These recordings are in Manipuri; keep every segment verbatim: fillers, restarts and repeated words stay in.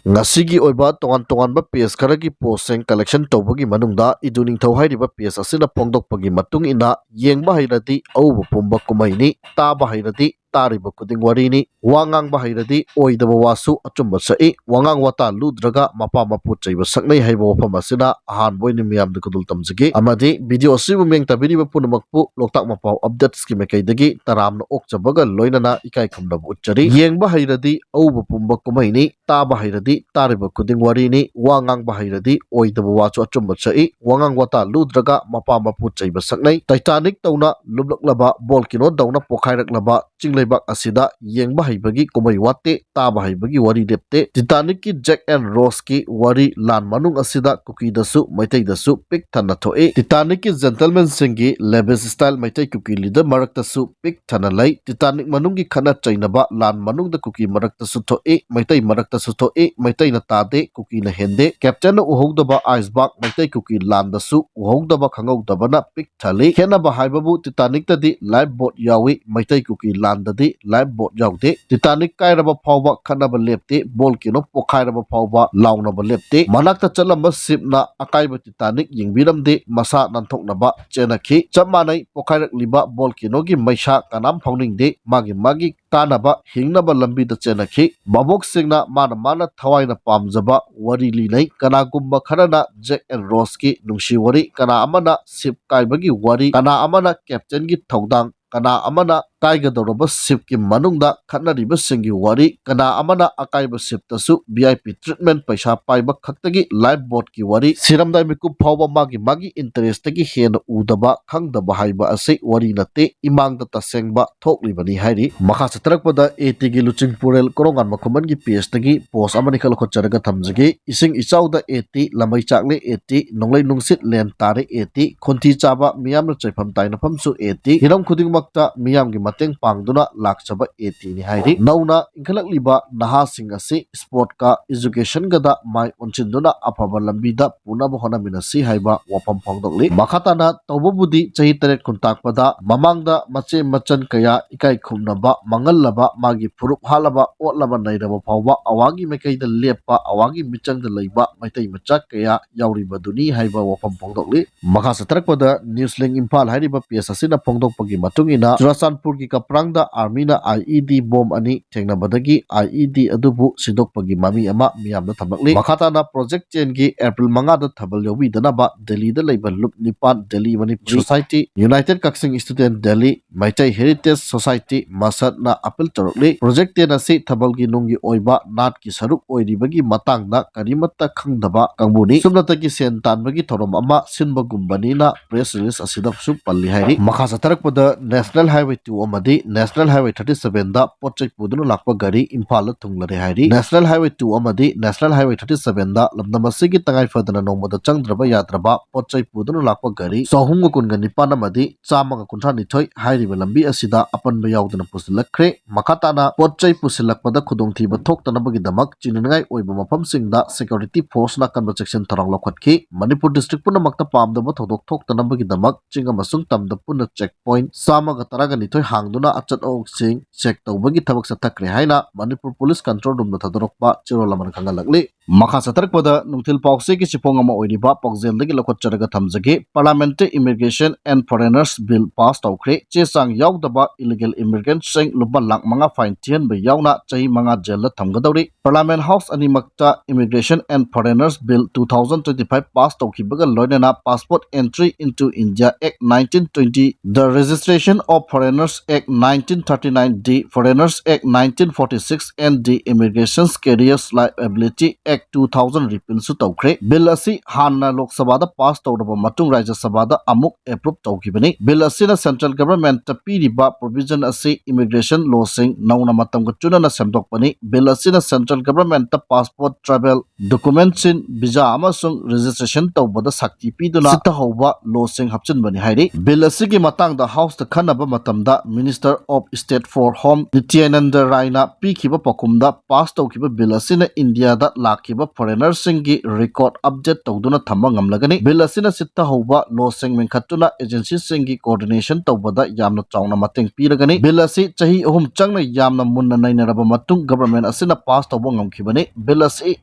ꯉꯁꯤꯒꯤ ꯑꯣꯏꯕ ꯇꯣꯉꯥꯟ ꯇꯣꯉꯥꯟꯕ ꯄꯦꯖ ꯈꯔꯒꯤ ꯄꯣꯁꯁꯤꯡ ꯀꯂꯦꯛꯁꯟ ꯇꯧꯕꯒꯤ ꯃꯅꯨꯡꯗ ꯏꯗꯨ ꯅꯤꯡꯊꯧ ꯍꯥꯏꯔꯤꯕ ꯄꯦꯖ ꯑꯁꯤꯅ ꯐꯣꯡꯗꯣꯛꯄꯒꯤ ꯃꯇꯨꯡ ꯏꯟꯅ, ꯌꯦꯡꯕ ꯍꯩꯔꯗꯤ ꯑꯎꯕ ꯄꯨꯝꯕ ꯀꯨꯝꯍꯩꯅꯤ, ꯇꯥꯕ ꯍꯩꯔꯗꯤ ꯇꯥꯔꯤꯕ ꯈꯨꯗꯤꯡ ꯋꯥꯔꯤꯅꯤ, ꯋꯥ ꯉꯥꯡꯕ ꯍꯩꯔꯗꯤ ꯑꯣꯏꯗꯕ ꯋꯥꯁꯨ ꯑꯆꯨꯝꯕ ꯁꯛꯏ, ꯋꯥꯉꯥꯡ ꯋꯥꯇꯥ ꯂꯨꯗ꯭ꯔꯒ ꯃꯄꯥ ꯃꯄꯨ ꯆꯩꯕ ꯁꯛꯅꯩ ꯍꯥꯏꯕ ꯋꯥꯐꯝ ꯑꯁꯤꯅ ꯑꯍꯥꯟꯕ ꯑꯣꯏꯅ ꯃꯤꯌꯥꯝꯗ ꯈꯨꯗꯣꯜ ꯇꯝꯖꯒꯦ꯫ ꯑꯃꯗꯤ ꯚꯤꯗꯤꯑꯣ ꯑꯁꯤꯕꯨ ꯃꯤꯠꯌꯦꯡ ꯇꯥꯕꯤꯔꯤꯕ ꯄꯨꯝꯅꯃꯛꯄꯨ ꯂꯣꯛꯇꯥꯛ ꯃꯄꯥꯎ ꯑꯞꯗꯦꯠꯁꯀꯤ ꯃꯥꯏꯀꯩꯗꯒꯤ ꯇꯔꯥꯝꯅ ꯑꯣꯛꯆꯕꯒ ꯂꯣꯏꯅꯅ ꯏꯀꯥꯏ ꯈꯨꯝꯅꯕ ꯎꯠꯆꯔꯤ꯫ ꯌꯦꯡꯕ ꯍꯩꯔꯗꯤ ꯑꯎꯕ ꯄꯨꯝꯕ ꯀꯨꯝꯍꯩꯅꯤ, ꯇꯥꯕ ꯍꯩꯔꯗꯤ ꯇꯥꯔꯤꯕ ꯈꯨꯗꯤꯡ ꯋꯥꯔꯤꯅꯤ, ꯋꯥ ꯉꯥꯡꯕ ꯍꯩꯔꯗꯤ ꯑꯣꯏꯗꯕ ꯋꯥꯁꯨ ꯑꯆꯨꯝꯕ ꯁꯛꯏ, ꯋꯥꯉꯥꯡ ꯋꯥꯇꯥ ꯂꯨꯗ꯭ꯔꯒ ꯃꯄꯥ ꯃꯄꯨ ꯆꯩꯕ ꯁꯛꯅꯩ, ꯇꯥꯏꯇꯥꯅꯤꯛ ꯇꯧꯅ ꯂꯨꯞꯂꯛꯂꯕ, ꯚꯣꯜꯀꯦꯅꯣ ꯗꯧꯅ ꯄꯣꯈꯥꯏꯔꯛꯂꯕ ꯆꯤꯡꯂꯩꯕꯥꯛ ꯑꯁꯤꯗ ꯌꯦꯡꯕ ꯍꯩꯕꯒꯤ ꯀꯨꯝꯍꯩ ꯋꯥꯠꯇꯦ, ꯇꯥꯕ ꯍꯩꯕꯒꯤ ꯋꯥꯔꯤ ꯂꯦꯞꯇꯦ꯫ ꯇꯤꯇꯥꯅꯤꯛꯀꯤ ꯖꯦꯛ ꯑꯦꯟ ꯔꯣꯁꯀꯤ ꯋꯥꯔꯤ ꯂꯥꯟ ꯃꯅꯨꯡ ꯑꯁꯤꯗ ꯀꯨꯀꯤꯗꯁꯨ ꯃꯩꯇꯩꯗꯁꯨ ꯄꯤꯛ ꯊꯟꯅ ꯊꯣꯛꯏ꯫ ꯇꯤꯇꯥꯅꯤꯛꯀꯤ ꯖꯦꯟꯇꯜꯃꯦꯟꯁꯤꯡꯒꯤ ꯂꯦꯕꯤꯁ ꯁ꯭ꯇꯥꯏꯜ ꯃꯩꯇꯩ ꯀꯨꯀꯤ ꯂꯤꯗꯔ ꯃꯔꯛꯇꯁꯨ ꯄꯤꯛ ꯊꯟꯅ ꯂꯩ꯫ ꯇꯤꯇꯥꯅꯤꯛ ꯃꯅꯨꯡꯒꯤ ꯈꯠꯅ ꯆꯩꯅꯕ ꯂꯥꯟ ꯃꯅꯨꯡꯗ ꯀꯨꯀꯤ ꯃꯔꯛꯇꯁꯨ ꯊꯣꯛꯏ, ꯃꯩꯇꯩ ꯃꯔꯛꯇꯁꯨ ꯊꯣꯛꯏ, ꯃꯩꯇꯩꯅ ꯇꯥꯗꯦ, ꯀꯨꯀꯤꯅ ꯍꯦꯟꯗꯦ꯫ ꯀꯦꯞꯇꯦꯟꯅ ꯎꯍꯧꯗꯕ ꯑꯥꯏꯁꯕꯥꯔꯒ ꯃꯩꯇꯩ ꯀꯨꯀꯤ ꯂꯥꯟꯗꯁꯨ ꯎꯍꯧꯗꯕ ꯈꯪꯍꯧꯗꯕꯅ ꯄꯤꯛ ꯊꯜꯂꯤ꯫ ꯈꯦꯠꯅꯕ ꯍꯥꯏꯕꯕꯨ ꯇꯤꯇꯥꯅꯤꯛꯇꯗꯤ ꯂꯥꯏꯐ ꯕꯣꯠ ꯌꯥꯎꯏ, ꯃꯩꯇꯩ ꯀꯨꯀꯤ ꯂꯥꯟꯗꯗꯤ ꯂꯥꯏꯐ ꯕꯣꯠ ꯌꯥꯎꯗꯦ꯫ ꯇꯤꯇꯥꯅꯤꯛ ꯀꯥꯏꯔꯕ ꯐꯥꯎꯕ ꯈꯠꯅꯕ ꯂꯦꯞꯇꯦ, ꯚꯣꯜꯀꯦꯅꯣ ꯄꯣꯈꯥꯏꯔꯕ ꯐꯥꯎꯕ ꯂꯥꯎꯅꯕ ꯂꯦꯞꯇꯦ꯫ ꯃꯅꯥꯛꯇ ꯆꯠꯂꯝꯕ ꯁꯤꯞꯅ ꯑꯀꯥꯏꯕ ꯇꯤꯇꯥꯅꯤꯛ ꯌꯦꯡꯕꯤꯔꯝꯗꯦ, ꯃꯁꯥ ꯅꯥꯟꯊꯣꯛꯅꯕ ꯆꯦꯟꯅꯈꯤ꯫ ꯆꯞ ꯃꯥꯟꯅꯩ, ꯄꯣꯈꯥꯏꯔꯛꯂꯤꯕ ꯚꯣꯜꯀꯦꯅꯣꯒꯤ ꯃꯩꯁꯥ ꯀꯅꯥꯝ ꯐꯥꯎꯅꯤꯡꯗꯦ, ꯃꯥꯒꯤ ꯃꯥꯒꯤ ꯀꯥꯅꯕ ꯍꯤꯡꯅꯕ ꯂꯝꯕꯤꯗ ꯆꯦꯟꯅꯈꯤ꯫ ꯚꯥꯕꯣꯛꯁꯤꯡꯅ ꯃꯥꯅ ꯃꯥꯅ ꯊꯋꯥꯏꯅ ꯄꯥꯝꯖꯕ ꯋꯥꯔꯤ ꯂꯤꯅꯩ꯫ ꯀꯅꯥꯒꯨꯝꯕ ꯈꯔꯅ ꯖꯦꯛ ꯑꯦꯟ ꯔꯣꯁꯀꯤ ꯅꯨꯡꯁꯤ ꯋꯥꯔꯤ, ꯀꯅꯥ ꯑꯃꯅ ꯁꯤꯞ ꯀꯥꯏꯕꯒꯤ ꯋꯥꯔꯤ, ꯀꯅꯥ ꯑꯃꯅ ꯀꯦꯞꯇꯦꯟꯒꯤ ꯊꯧꯗꯥꯡ, ꯀꯅꯥ ꯑꯃꯅ ꯀꯥꯏꯒꯗꯧꯔꯕ ꯁꯤꯞꯀꯤ ꯃꯅꯨꯡꯗ ꯈꯠꯅꯔꯤꯕꯁꯤꯡꯒꯤ ꯋꯥꯔꯤ, ꯀꯅꯥ ꯑꯃꯅ ꯑꯀꯥꯏꯕ ꯁꯤꯞꯇꯁꯨ ꯚꯤ ꯑꯥꯏ ꯄꯤ ꯇ꯭ꯔꯤꯠꯃꯦꯟ, ꯄꯩꯁꯥ ꯄꯥꯏꯕ ꯈꯛꯇꯒꯤ ꯂꯥꯏꯐ ꯕꯣꯠꯀꯤ ꯋꯥꯔꯤ, ꯁꯤꯔꯝꯗꯥꯏ ꯃꯤꯀꯨꯞ ꯐꯥꯎꯕ ꯃꯥꯒꯤ ꯃꯥꯒꯤ ꯏꯟꯇꯔꯦꯁꯇꯒꯤ ꯍꯦꯟꯅ ꯎꯗꯕ, ꯈꯪꯗꯕ ꯍꯥꯏꯕ ꯑꯁꯤ ꯋꯥꯔꯤ ꯅꯠꯇꯦ, ꯏꯃꯥꯡꯗ ꯇꯁꯦꯡꯕ ꯊꯣꯛꯂꯤꯕꯅꯤ ꯍꯥꯏꯔꯤ꯫ ꯃꯈꯥ ꯆꯠꯊꯔꯛꯄꯗ ꯑꯦ ꯇꯤꯒꯤ ꯂꯨꯆꯤꯡꯄꯨꯔꯦꯜ ꯀꯣꯔꯧꯉꯥꯟꯕ ꯈꯨꯃꯟꯒꯤ ꯄꯦꯖꯇꯒꯤ ꯄꯣꯁ ꯑꯃꯅꯤꯈꯛ ꯂꯧꯈꯠꯆꯔꯒ ꯊꯝꯖꯒꯦ꯫ ꯏꯁꯤꯡ ꯏꯆꯥꯎꯗ ꯑꯦ ꯇꯤ, ꯂꯝꯃꯩ ꯆꯥꯛꯂꯦ ꯑꯦ ꯇꯤ, ꯅꯣꯡꯂꯩ ꯅꯨꯡꯁꯤꯠ ꯂꯦꯟ ꯇꯥꯔꯦ ꯑꯦ ꯇꯤ, ꯈꯣꯟꯊꯤ ꯆꯥꯕ ꯃꯤꯌꯥꯝꯅ ꯆꯩꯐꯝ ꯇꯥꯏꯅꯐꯝꯁꯨ ꯑꯦ ꯇꯤ, ꯍꯤꯔꯝ ꯈꯨꯗꯤꯡꯃꯛ ꯃꯤꯌꯥꯝꯒꯤ ꯃꯇꯦꯡ ꯄꯥꯡꯗꯨꯅ ꯂꯥꯛꯆꯕ ꯑꯦ ꯇꯤꯅꯤ ꯍꯥꯏꯔꯤ꯫ ꯅꯧꯅ ꯏꯟꯈꯠꯂꯛꯂꯤꯕ ꯅꯍꯥꯁꯤꯡ ꯑꯁꯤ ꯁ꯭ꯄꯣꯔꯠꯀ ꯏꯖꯨꯀꯦꯁꯟꯒꯗ ꯃꯥꯏ ꯑꯣꯟꯁꯤꯟꯗꯨꯅ ꯑꯐꯕ ꯂꯝꯕꯤꯗ ꯄꯨꯅꯕ ꯍꯣꯠꯅꯃꯤꯟꯅꯁꯤ ꯍꯥꯏꯕ ꯋꯥꯐꯝ ꯐꯣꯡꯗꯣꯛꯂꯤ꯫ ꯃꯈꯥ ꯇꯥꯅ ꯇꯧꯕꯕꯨꯗꯤ ꯆꯍꯤ ꯇꯔꯦꯠ ꯀꯨꯟ ꯇꯥꯛꯄꯗ ꯃꯃꯥꯡꯗ ꯃꯆꯦ ꯃꯆꯟ ꯀꯌꯥ ꯏꯀꯥꯏ ꯈꯨꯝꯅꯕ ꯃꯥꯡꯍꯜꯂꯕ, ꯃꯥꯒꯤ ꯐꯨꯔꯨꯞ ꯍꯥꯠꯂꯕ, ꯑꯣꯠꯂꯕ ꯅꯩꯔꯕ ꯐꯥꯎꯕ ꯑꯋꯥꯒꯤ ꯃꯥꯏꯀꯩꯗ ꯂꯦꯞꯄ, ꯑꯋꯥꯒꯤ ꯃꯤꯆꯪꯗ ꯂꯩꯕ ꯃꯩꯇꯩ ꯃꯆꯥ ꯀꯌꯥ ꯌꯥꯎꯔꯤꯕꯗꯨꯅꯤ ꯍꯥꯏꯕ ꯋꯥꯐꯝ ꯐꯣꯡꯗꯣꯛꯂꯤ꯫ ꯃꯈꯥ ꯆꯠꯊꯔꯛꯄꯗ ꯅ꯭ꯌꯨꯁ ꯂꯤꯡ ꯏꯝꯐꯥꯜ ꯍꯥꯏꯔꯤꯕ ꯄꯦꯖ ꯑꯁꯤꯅ ꯐꯣꯡꯗꯣꯛꯄꯒꯤ ꯃꯇꯨꯡ ꯏꯟꯅ, ꯆꯨꯔꯥꯆꯥꯟꯄꯨꯔꯒꯤ ꯀꯄ꯭ꯔꯥꯡꯗ ꯑꯥꯔꯃꯤꯅ ꯑꯥꯏ ꯏ ꯗꯤ ꯕꯣꯝ ꯑꯅꯤ ꯊꯦꯡꯅꯕꯗꯒꯤ ꯑꯥꯏ ꯏ ꯗꯤ ꯑꯗꯨꯕꯨ ꯁꯤꯗꯣꯛꯄꯒꯤ ꯃꯃꯤ ꯑꯃ ꯃꯤꯌꯥꯝꯗ ꯊꯝꯂꯛꯂꯤ꯫ ꯃꯈꯥ ꯇꯥꯅ ꯄ꯭ꯔꯣꯖꯦꯛ ꯇꯦꯟꯒꯤ ꯑꯦꯄ꯭ꯔꯤꯜ ꯃꯉꯥꯗ ꯊꯥꯕꯜ ꯌꯥꯎꯕꯤꯗꯅꯕ ꯗꯦꯜꯂꯤꯗ ꯂꯩꯕ ꯂꯨꯞ ꯅꯤꯄꯥꯟ, Delhi Manipuri society, united Kakching student Delhi, Meitei heritage society, ꯃꯁꯠꯅ ꯑꯄꯤꯜ ꯇꯧꯔꯛꯂꯤ꯫ ꯄ꯭ꯔꯣꯖꯦꯛ ꯇꯦꯟ ꯑꯁꯤ ꯊꯥꯕꯜꯒꯤ ꯅꯨꯡꯒꯤ ꯑꯣꯏꯕ ꯅꯥꯠꯀꯤ ꯁꯔꯨꯛ ꯑꯣꯏꯔꯤꯕꯒꯤ ꯃꯇꯥꯡꯗ ꯀꯔꯤꯃꯠꯇ ꯈꯪꯗꯕ ꯀꯥꯡꯕꯨꯅꯤ꯫ ꯁꯨꯞꯅꯇꯒꯤ ꯁꯦꯟ ꯇꯥꯟꯕꯒꯤ ꯊꯧꯔꯝ ꯑꯃ ꯁꯤꯟꯕꯒꯨꯝꯕꯅꯤꯅ ꯄ꯭ꯔꯦꯁ ꯔꯤꯂꯤꯖ ꯑꯁꯤꯗꯁꯨ ꯄꯜꯂꯤ ꯍꯥꯏꯔꯤ꯫ ꯃꯈꯥ ꯆꯠꯊꯔꯛꯄꯗ ꯅꯦꯁꯅꯦꯜ ꯍꯥꯏꯋꯦ ꯇꯨ ꯑꯃꯗꯤ ꯅꯦꯁꯅꯦꯜ ꯍꯥꯏꯋꯦ ꯊꯥꯔꯇꯤ ꯁꯚꯦꯟꯗ ꯄꯣꯠ ꯆꯩ ꯄꯨꯗꯨꯅ ꯂꯥꯛꯄ ꯒꯥꯔꯤ ꯏꯝꯐꯥꯜꯗ ꯊꯨꯡꯂꯔꯦ ꯍꯥꯏꯔꯤ꯫ ꯅꯦꯁꯅꯦꯜ ꯍꯥꯏꯋꯦ ꯇꯨ ꯑꯃꯗꯤ ꯅꯦꯁꯅꯦꯜ ꯍꯥꯏꯋꯦ ꯊꯥꯔꯇꯤ ꯁꯚꯦꯟꯗ ꯂꯝꯗꯝ ꯑꯁꯤꯒꯤ ꯇꯉꯥꯏ ꯐꯗꯅ ꯅꯣꯡꯃꯗ ꯆꯪꯗ꯭ꯔꯕ ꯌꯥꯗ꯭ꯔꯕ ꯄꯣꯠ ꯆꯩ ꯄꯨꯗꯨꯅ ꯂꯥꯛꯄ ꯒꯥꯔꯤ ꯆꯍꯨꯝꯒ ꯀꯨꯟꯒ ꯅꯤꯄꯥꯟ ꯑꯃꯗꯤ ꯆꯥꯝꯃꯒ ꯀꯨꯟꯊ꯭ꯔꯥ ꯅꯤꯊꯣꯏ ꯍꯥꯏꯔꯤꯕ ꯂꯝꯕꯤ ꯑꯁꯤꯗ ꯑꯄꯟꯕ ꯌꯥꯎꯗꯅ ꯄꯨꯁꯤꯜꯂꯛꯈ꯭ꯔꯦ꯫ ꯃꯈꯥ ꯇꯥꯅ ꯄꯣꯠ ꯆꯩ ꯄꯨꯁꯤꯜꯂꯛꯄꯗ ꯈꯨꯗꯣꯡꯊꯤꯕ ꯊꯣꯛꯇꯅꯕꯒꯤꯗꯃꯛ ꯆꯤꯡꯅꯅꯤꯡꯉꯥꯏ ꯑꯣꯏꯕ ꯃꯐꯝꯁꯤꯡꯗ ꯁꯦꯀ꯭ꯌꯨꯔꯤꯇꯤ ꯐꯣꯔꯁꯅ ꯑꯀꯟꯕ ꯆꯦꯛꯁꯤꯟ ꯊꯧꯔꯥꯡ ꯂꯧꯈꯠꯈꯤ꯫ ꯃꯅꯤꯄꯨꯔ ꯗꯤꯁꯇ꯭ꯔꯤꯛ ꯄꯨꯝꯅꯃꯛꯇ ꯄꯥꯝꯗꯕ ꯊꯧꯗꯣꯛ ꯊꯣꯛꯇꯅꯕꯒꯤꯗꯃꯛ ꯆꯤꯡ ꯑꯃꯁꯨꯡ ꯇꯝꯗ ꯄꯨꯟꯅ ꯆꯦꯛ ꯄꯣꯏꯟꯠ ꯆꯥꯝꯃꯒ ꯇꯔꯥꯒ ꯅꯤꯊꯣꯏ ꯍꯥꯡꯗꯨꯅ ꯑꯆꯠ ꯑꯋꯣꯛꯁꯤꯡ ꯆꯦꯛ ꯇꯧꯕꯒꯤ ꯊꯕꯛ ꯆꯠꯊꯈ꯭ꯔꯦ ꯍꯥꯏꯅ ꯃꯅꯤꯄꯨꯔ ꯄꯨꯂꯤꯁ ꯀꯟꯇ꯭ꯔꯣꯜ ꯔꯨꯝꯅ ꯊꯥꯗꯣꯔꯛꯄ ꯆꯦꯔꯣꯜ ꯑꯃꯅ ꯈꯪꯍꯜꯂꯛꯂꯤ꯫ ꯃꯈꯥ ꯆꯠꯊꯔꯛꯄꯗ ꯅꯨꯡꯊꯤꯜ ꯄꯥꯎꯆꯦꯒꯤ ꯆꯦꯐꯣꯡ ꯑꯃ ꯑꯣꯏꯔꯤꯕ ꯄꯥꯎꯖꯦꯜꯗꯒꯤ ꯂꯧꯈꯠꯆꯔꯒ ꯊꯝꯖꯒꯦ꯫ Parliament Immigration and Foreigners Bill pass ꯇꯧꯈ꯭ꯔꯦ꯫ ꯆꯦ ꯆꯥꯡ ꯌꯥꯎꯗꯕ illegal immigrantꯁꯤꯡ ꯂꯨꯄꯥ ꯂꯥꯈ ꯃꯉꯥ fine ꯊꯤꯍꯟꯕ ꯌꯥꯎꯅ ꯆꯍꯤ ꯃꯉꯥ ꯖꯦꯜꯗ ꯊꯝꯒꯗꯧꯔꯤ꯫ Parliament House ꯑꯅꯤꯃꯛꯇ Immigration and Foreigners Bill two thousand twenty-five pass ꯇꯧꯈꯤꯕꯒ ꯂꯣꯏꯅꯅ Passport Entry into India Act nineteen twenty, The Registration of Foreigners Act nineteen thirty-nine D, Foreigners Act nineteen forty-six and the Immigration Careers Liability Act two thousand repealꯁꯨ ꯇꯧꯈ꯭ꯔꯦ꯫ Bill ꯑꯁꯤ ꯍꯥꯟꯅ ꯂꯣꯛ ꯁꯚꯥꯗ pass ꯇꯧꯔꯕ ꯃꯇꯨꯡ ꯔꯥꯖ꯭ꯌ ꯁꯚꯥꯗ ꯑꯃꯨꯛ approve ꯇꯧꯈꯤꯕꯅꯤ꯫ Bill ꯑꯁꯤꯅ central governmentꯇ ꯄꯤꯔꯤꯕ provision ꯑꯁꯤ immigration lawꯁꯤꯡ ꯅꯧꯅ ꯃꯇꯝꯒ ꯆꯨꯅꯅ ꯁꯦꯝꯗꯣꯛꯄꯅꯤ꯫ Bill ꯑꯁꯤꯅ central governmentꯇ passport, travel documentsꯁꯤꯡ, visa ꯑꯃꯁꯨꯡ registration ꯇꯧꯕꯗ ꯁꯛꯇꯤ ꯄꯤꯗꯨꯅ ꯆꯤꯠꯊꯍꯧꯕ lawꯁꯤꯡ ꯍꯥꯞꯆꯤꯟꯕꯅꯤ ꯍꯥꯏꯔꯤ꯫ Bill ꯑꯁꯤꯒꯤ ꯃꯇꯥꯡꯗ Houseꯇ ꯈꯟꯅꯕ ꯃꯇꯝꯗ Minister of State for Home ꯅꯤꯇ꯭ꯌꯥꯅꯟꯗ ꯔꯥꯏꯅ ꯄꯤꯈꯤꯕ ꯄꯥꯎꯈꯨꯝꯗ, pass ꯇꯧꯈꯤꯕ bill ꯑꯁꯤꯅ ꯏꯟꯗꯤꯌꯥꯗ ꯂꯥꯛꯈꯤꯕ foreignerꯁꯤꯡꯒꯤ record update ꯇꯧꯗꯨꯅ ꯊꯝꯕ ꯉꯝꯂꯒꯅꯤ꯫ Bill ꯑꯁꯤꯅ ꯆꯤꯠꯊꯍꯧꯕ lawꯁꯤꯡ ꯂꯤꯡꯈꯠꯇꯨꯅ agencyꯁꯤꯡꯒꯤ coordination ꯇꯧꯕꯗ ꯌꯥꯝꯅ ꯆꯥꯎꯅ ꯃꯇꯦꯡ ꯄꯤꯔꯒꯅꯤ꯫ Bill ꯑꯁꯤ ꯆꯍꯤ ꯑꯍꯨꯝ ꯆꯪꯅ ꯌꯥꯝꯅ ꯃꯨꯟꯅ ꯅꯩꯅꯔꯕ ꯃꯇꯨꯡ government ꯑꯁꯤꯅ pass ꯇꯧꯕ ꯉꯝꯈꯤꯕꯅꯤ꯫ Bill ꯑꯁꯤ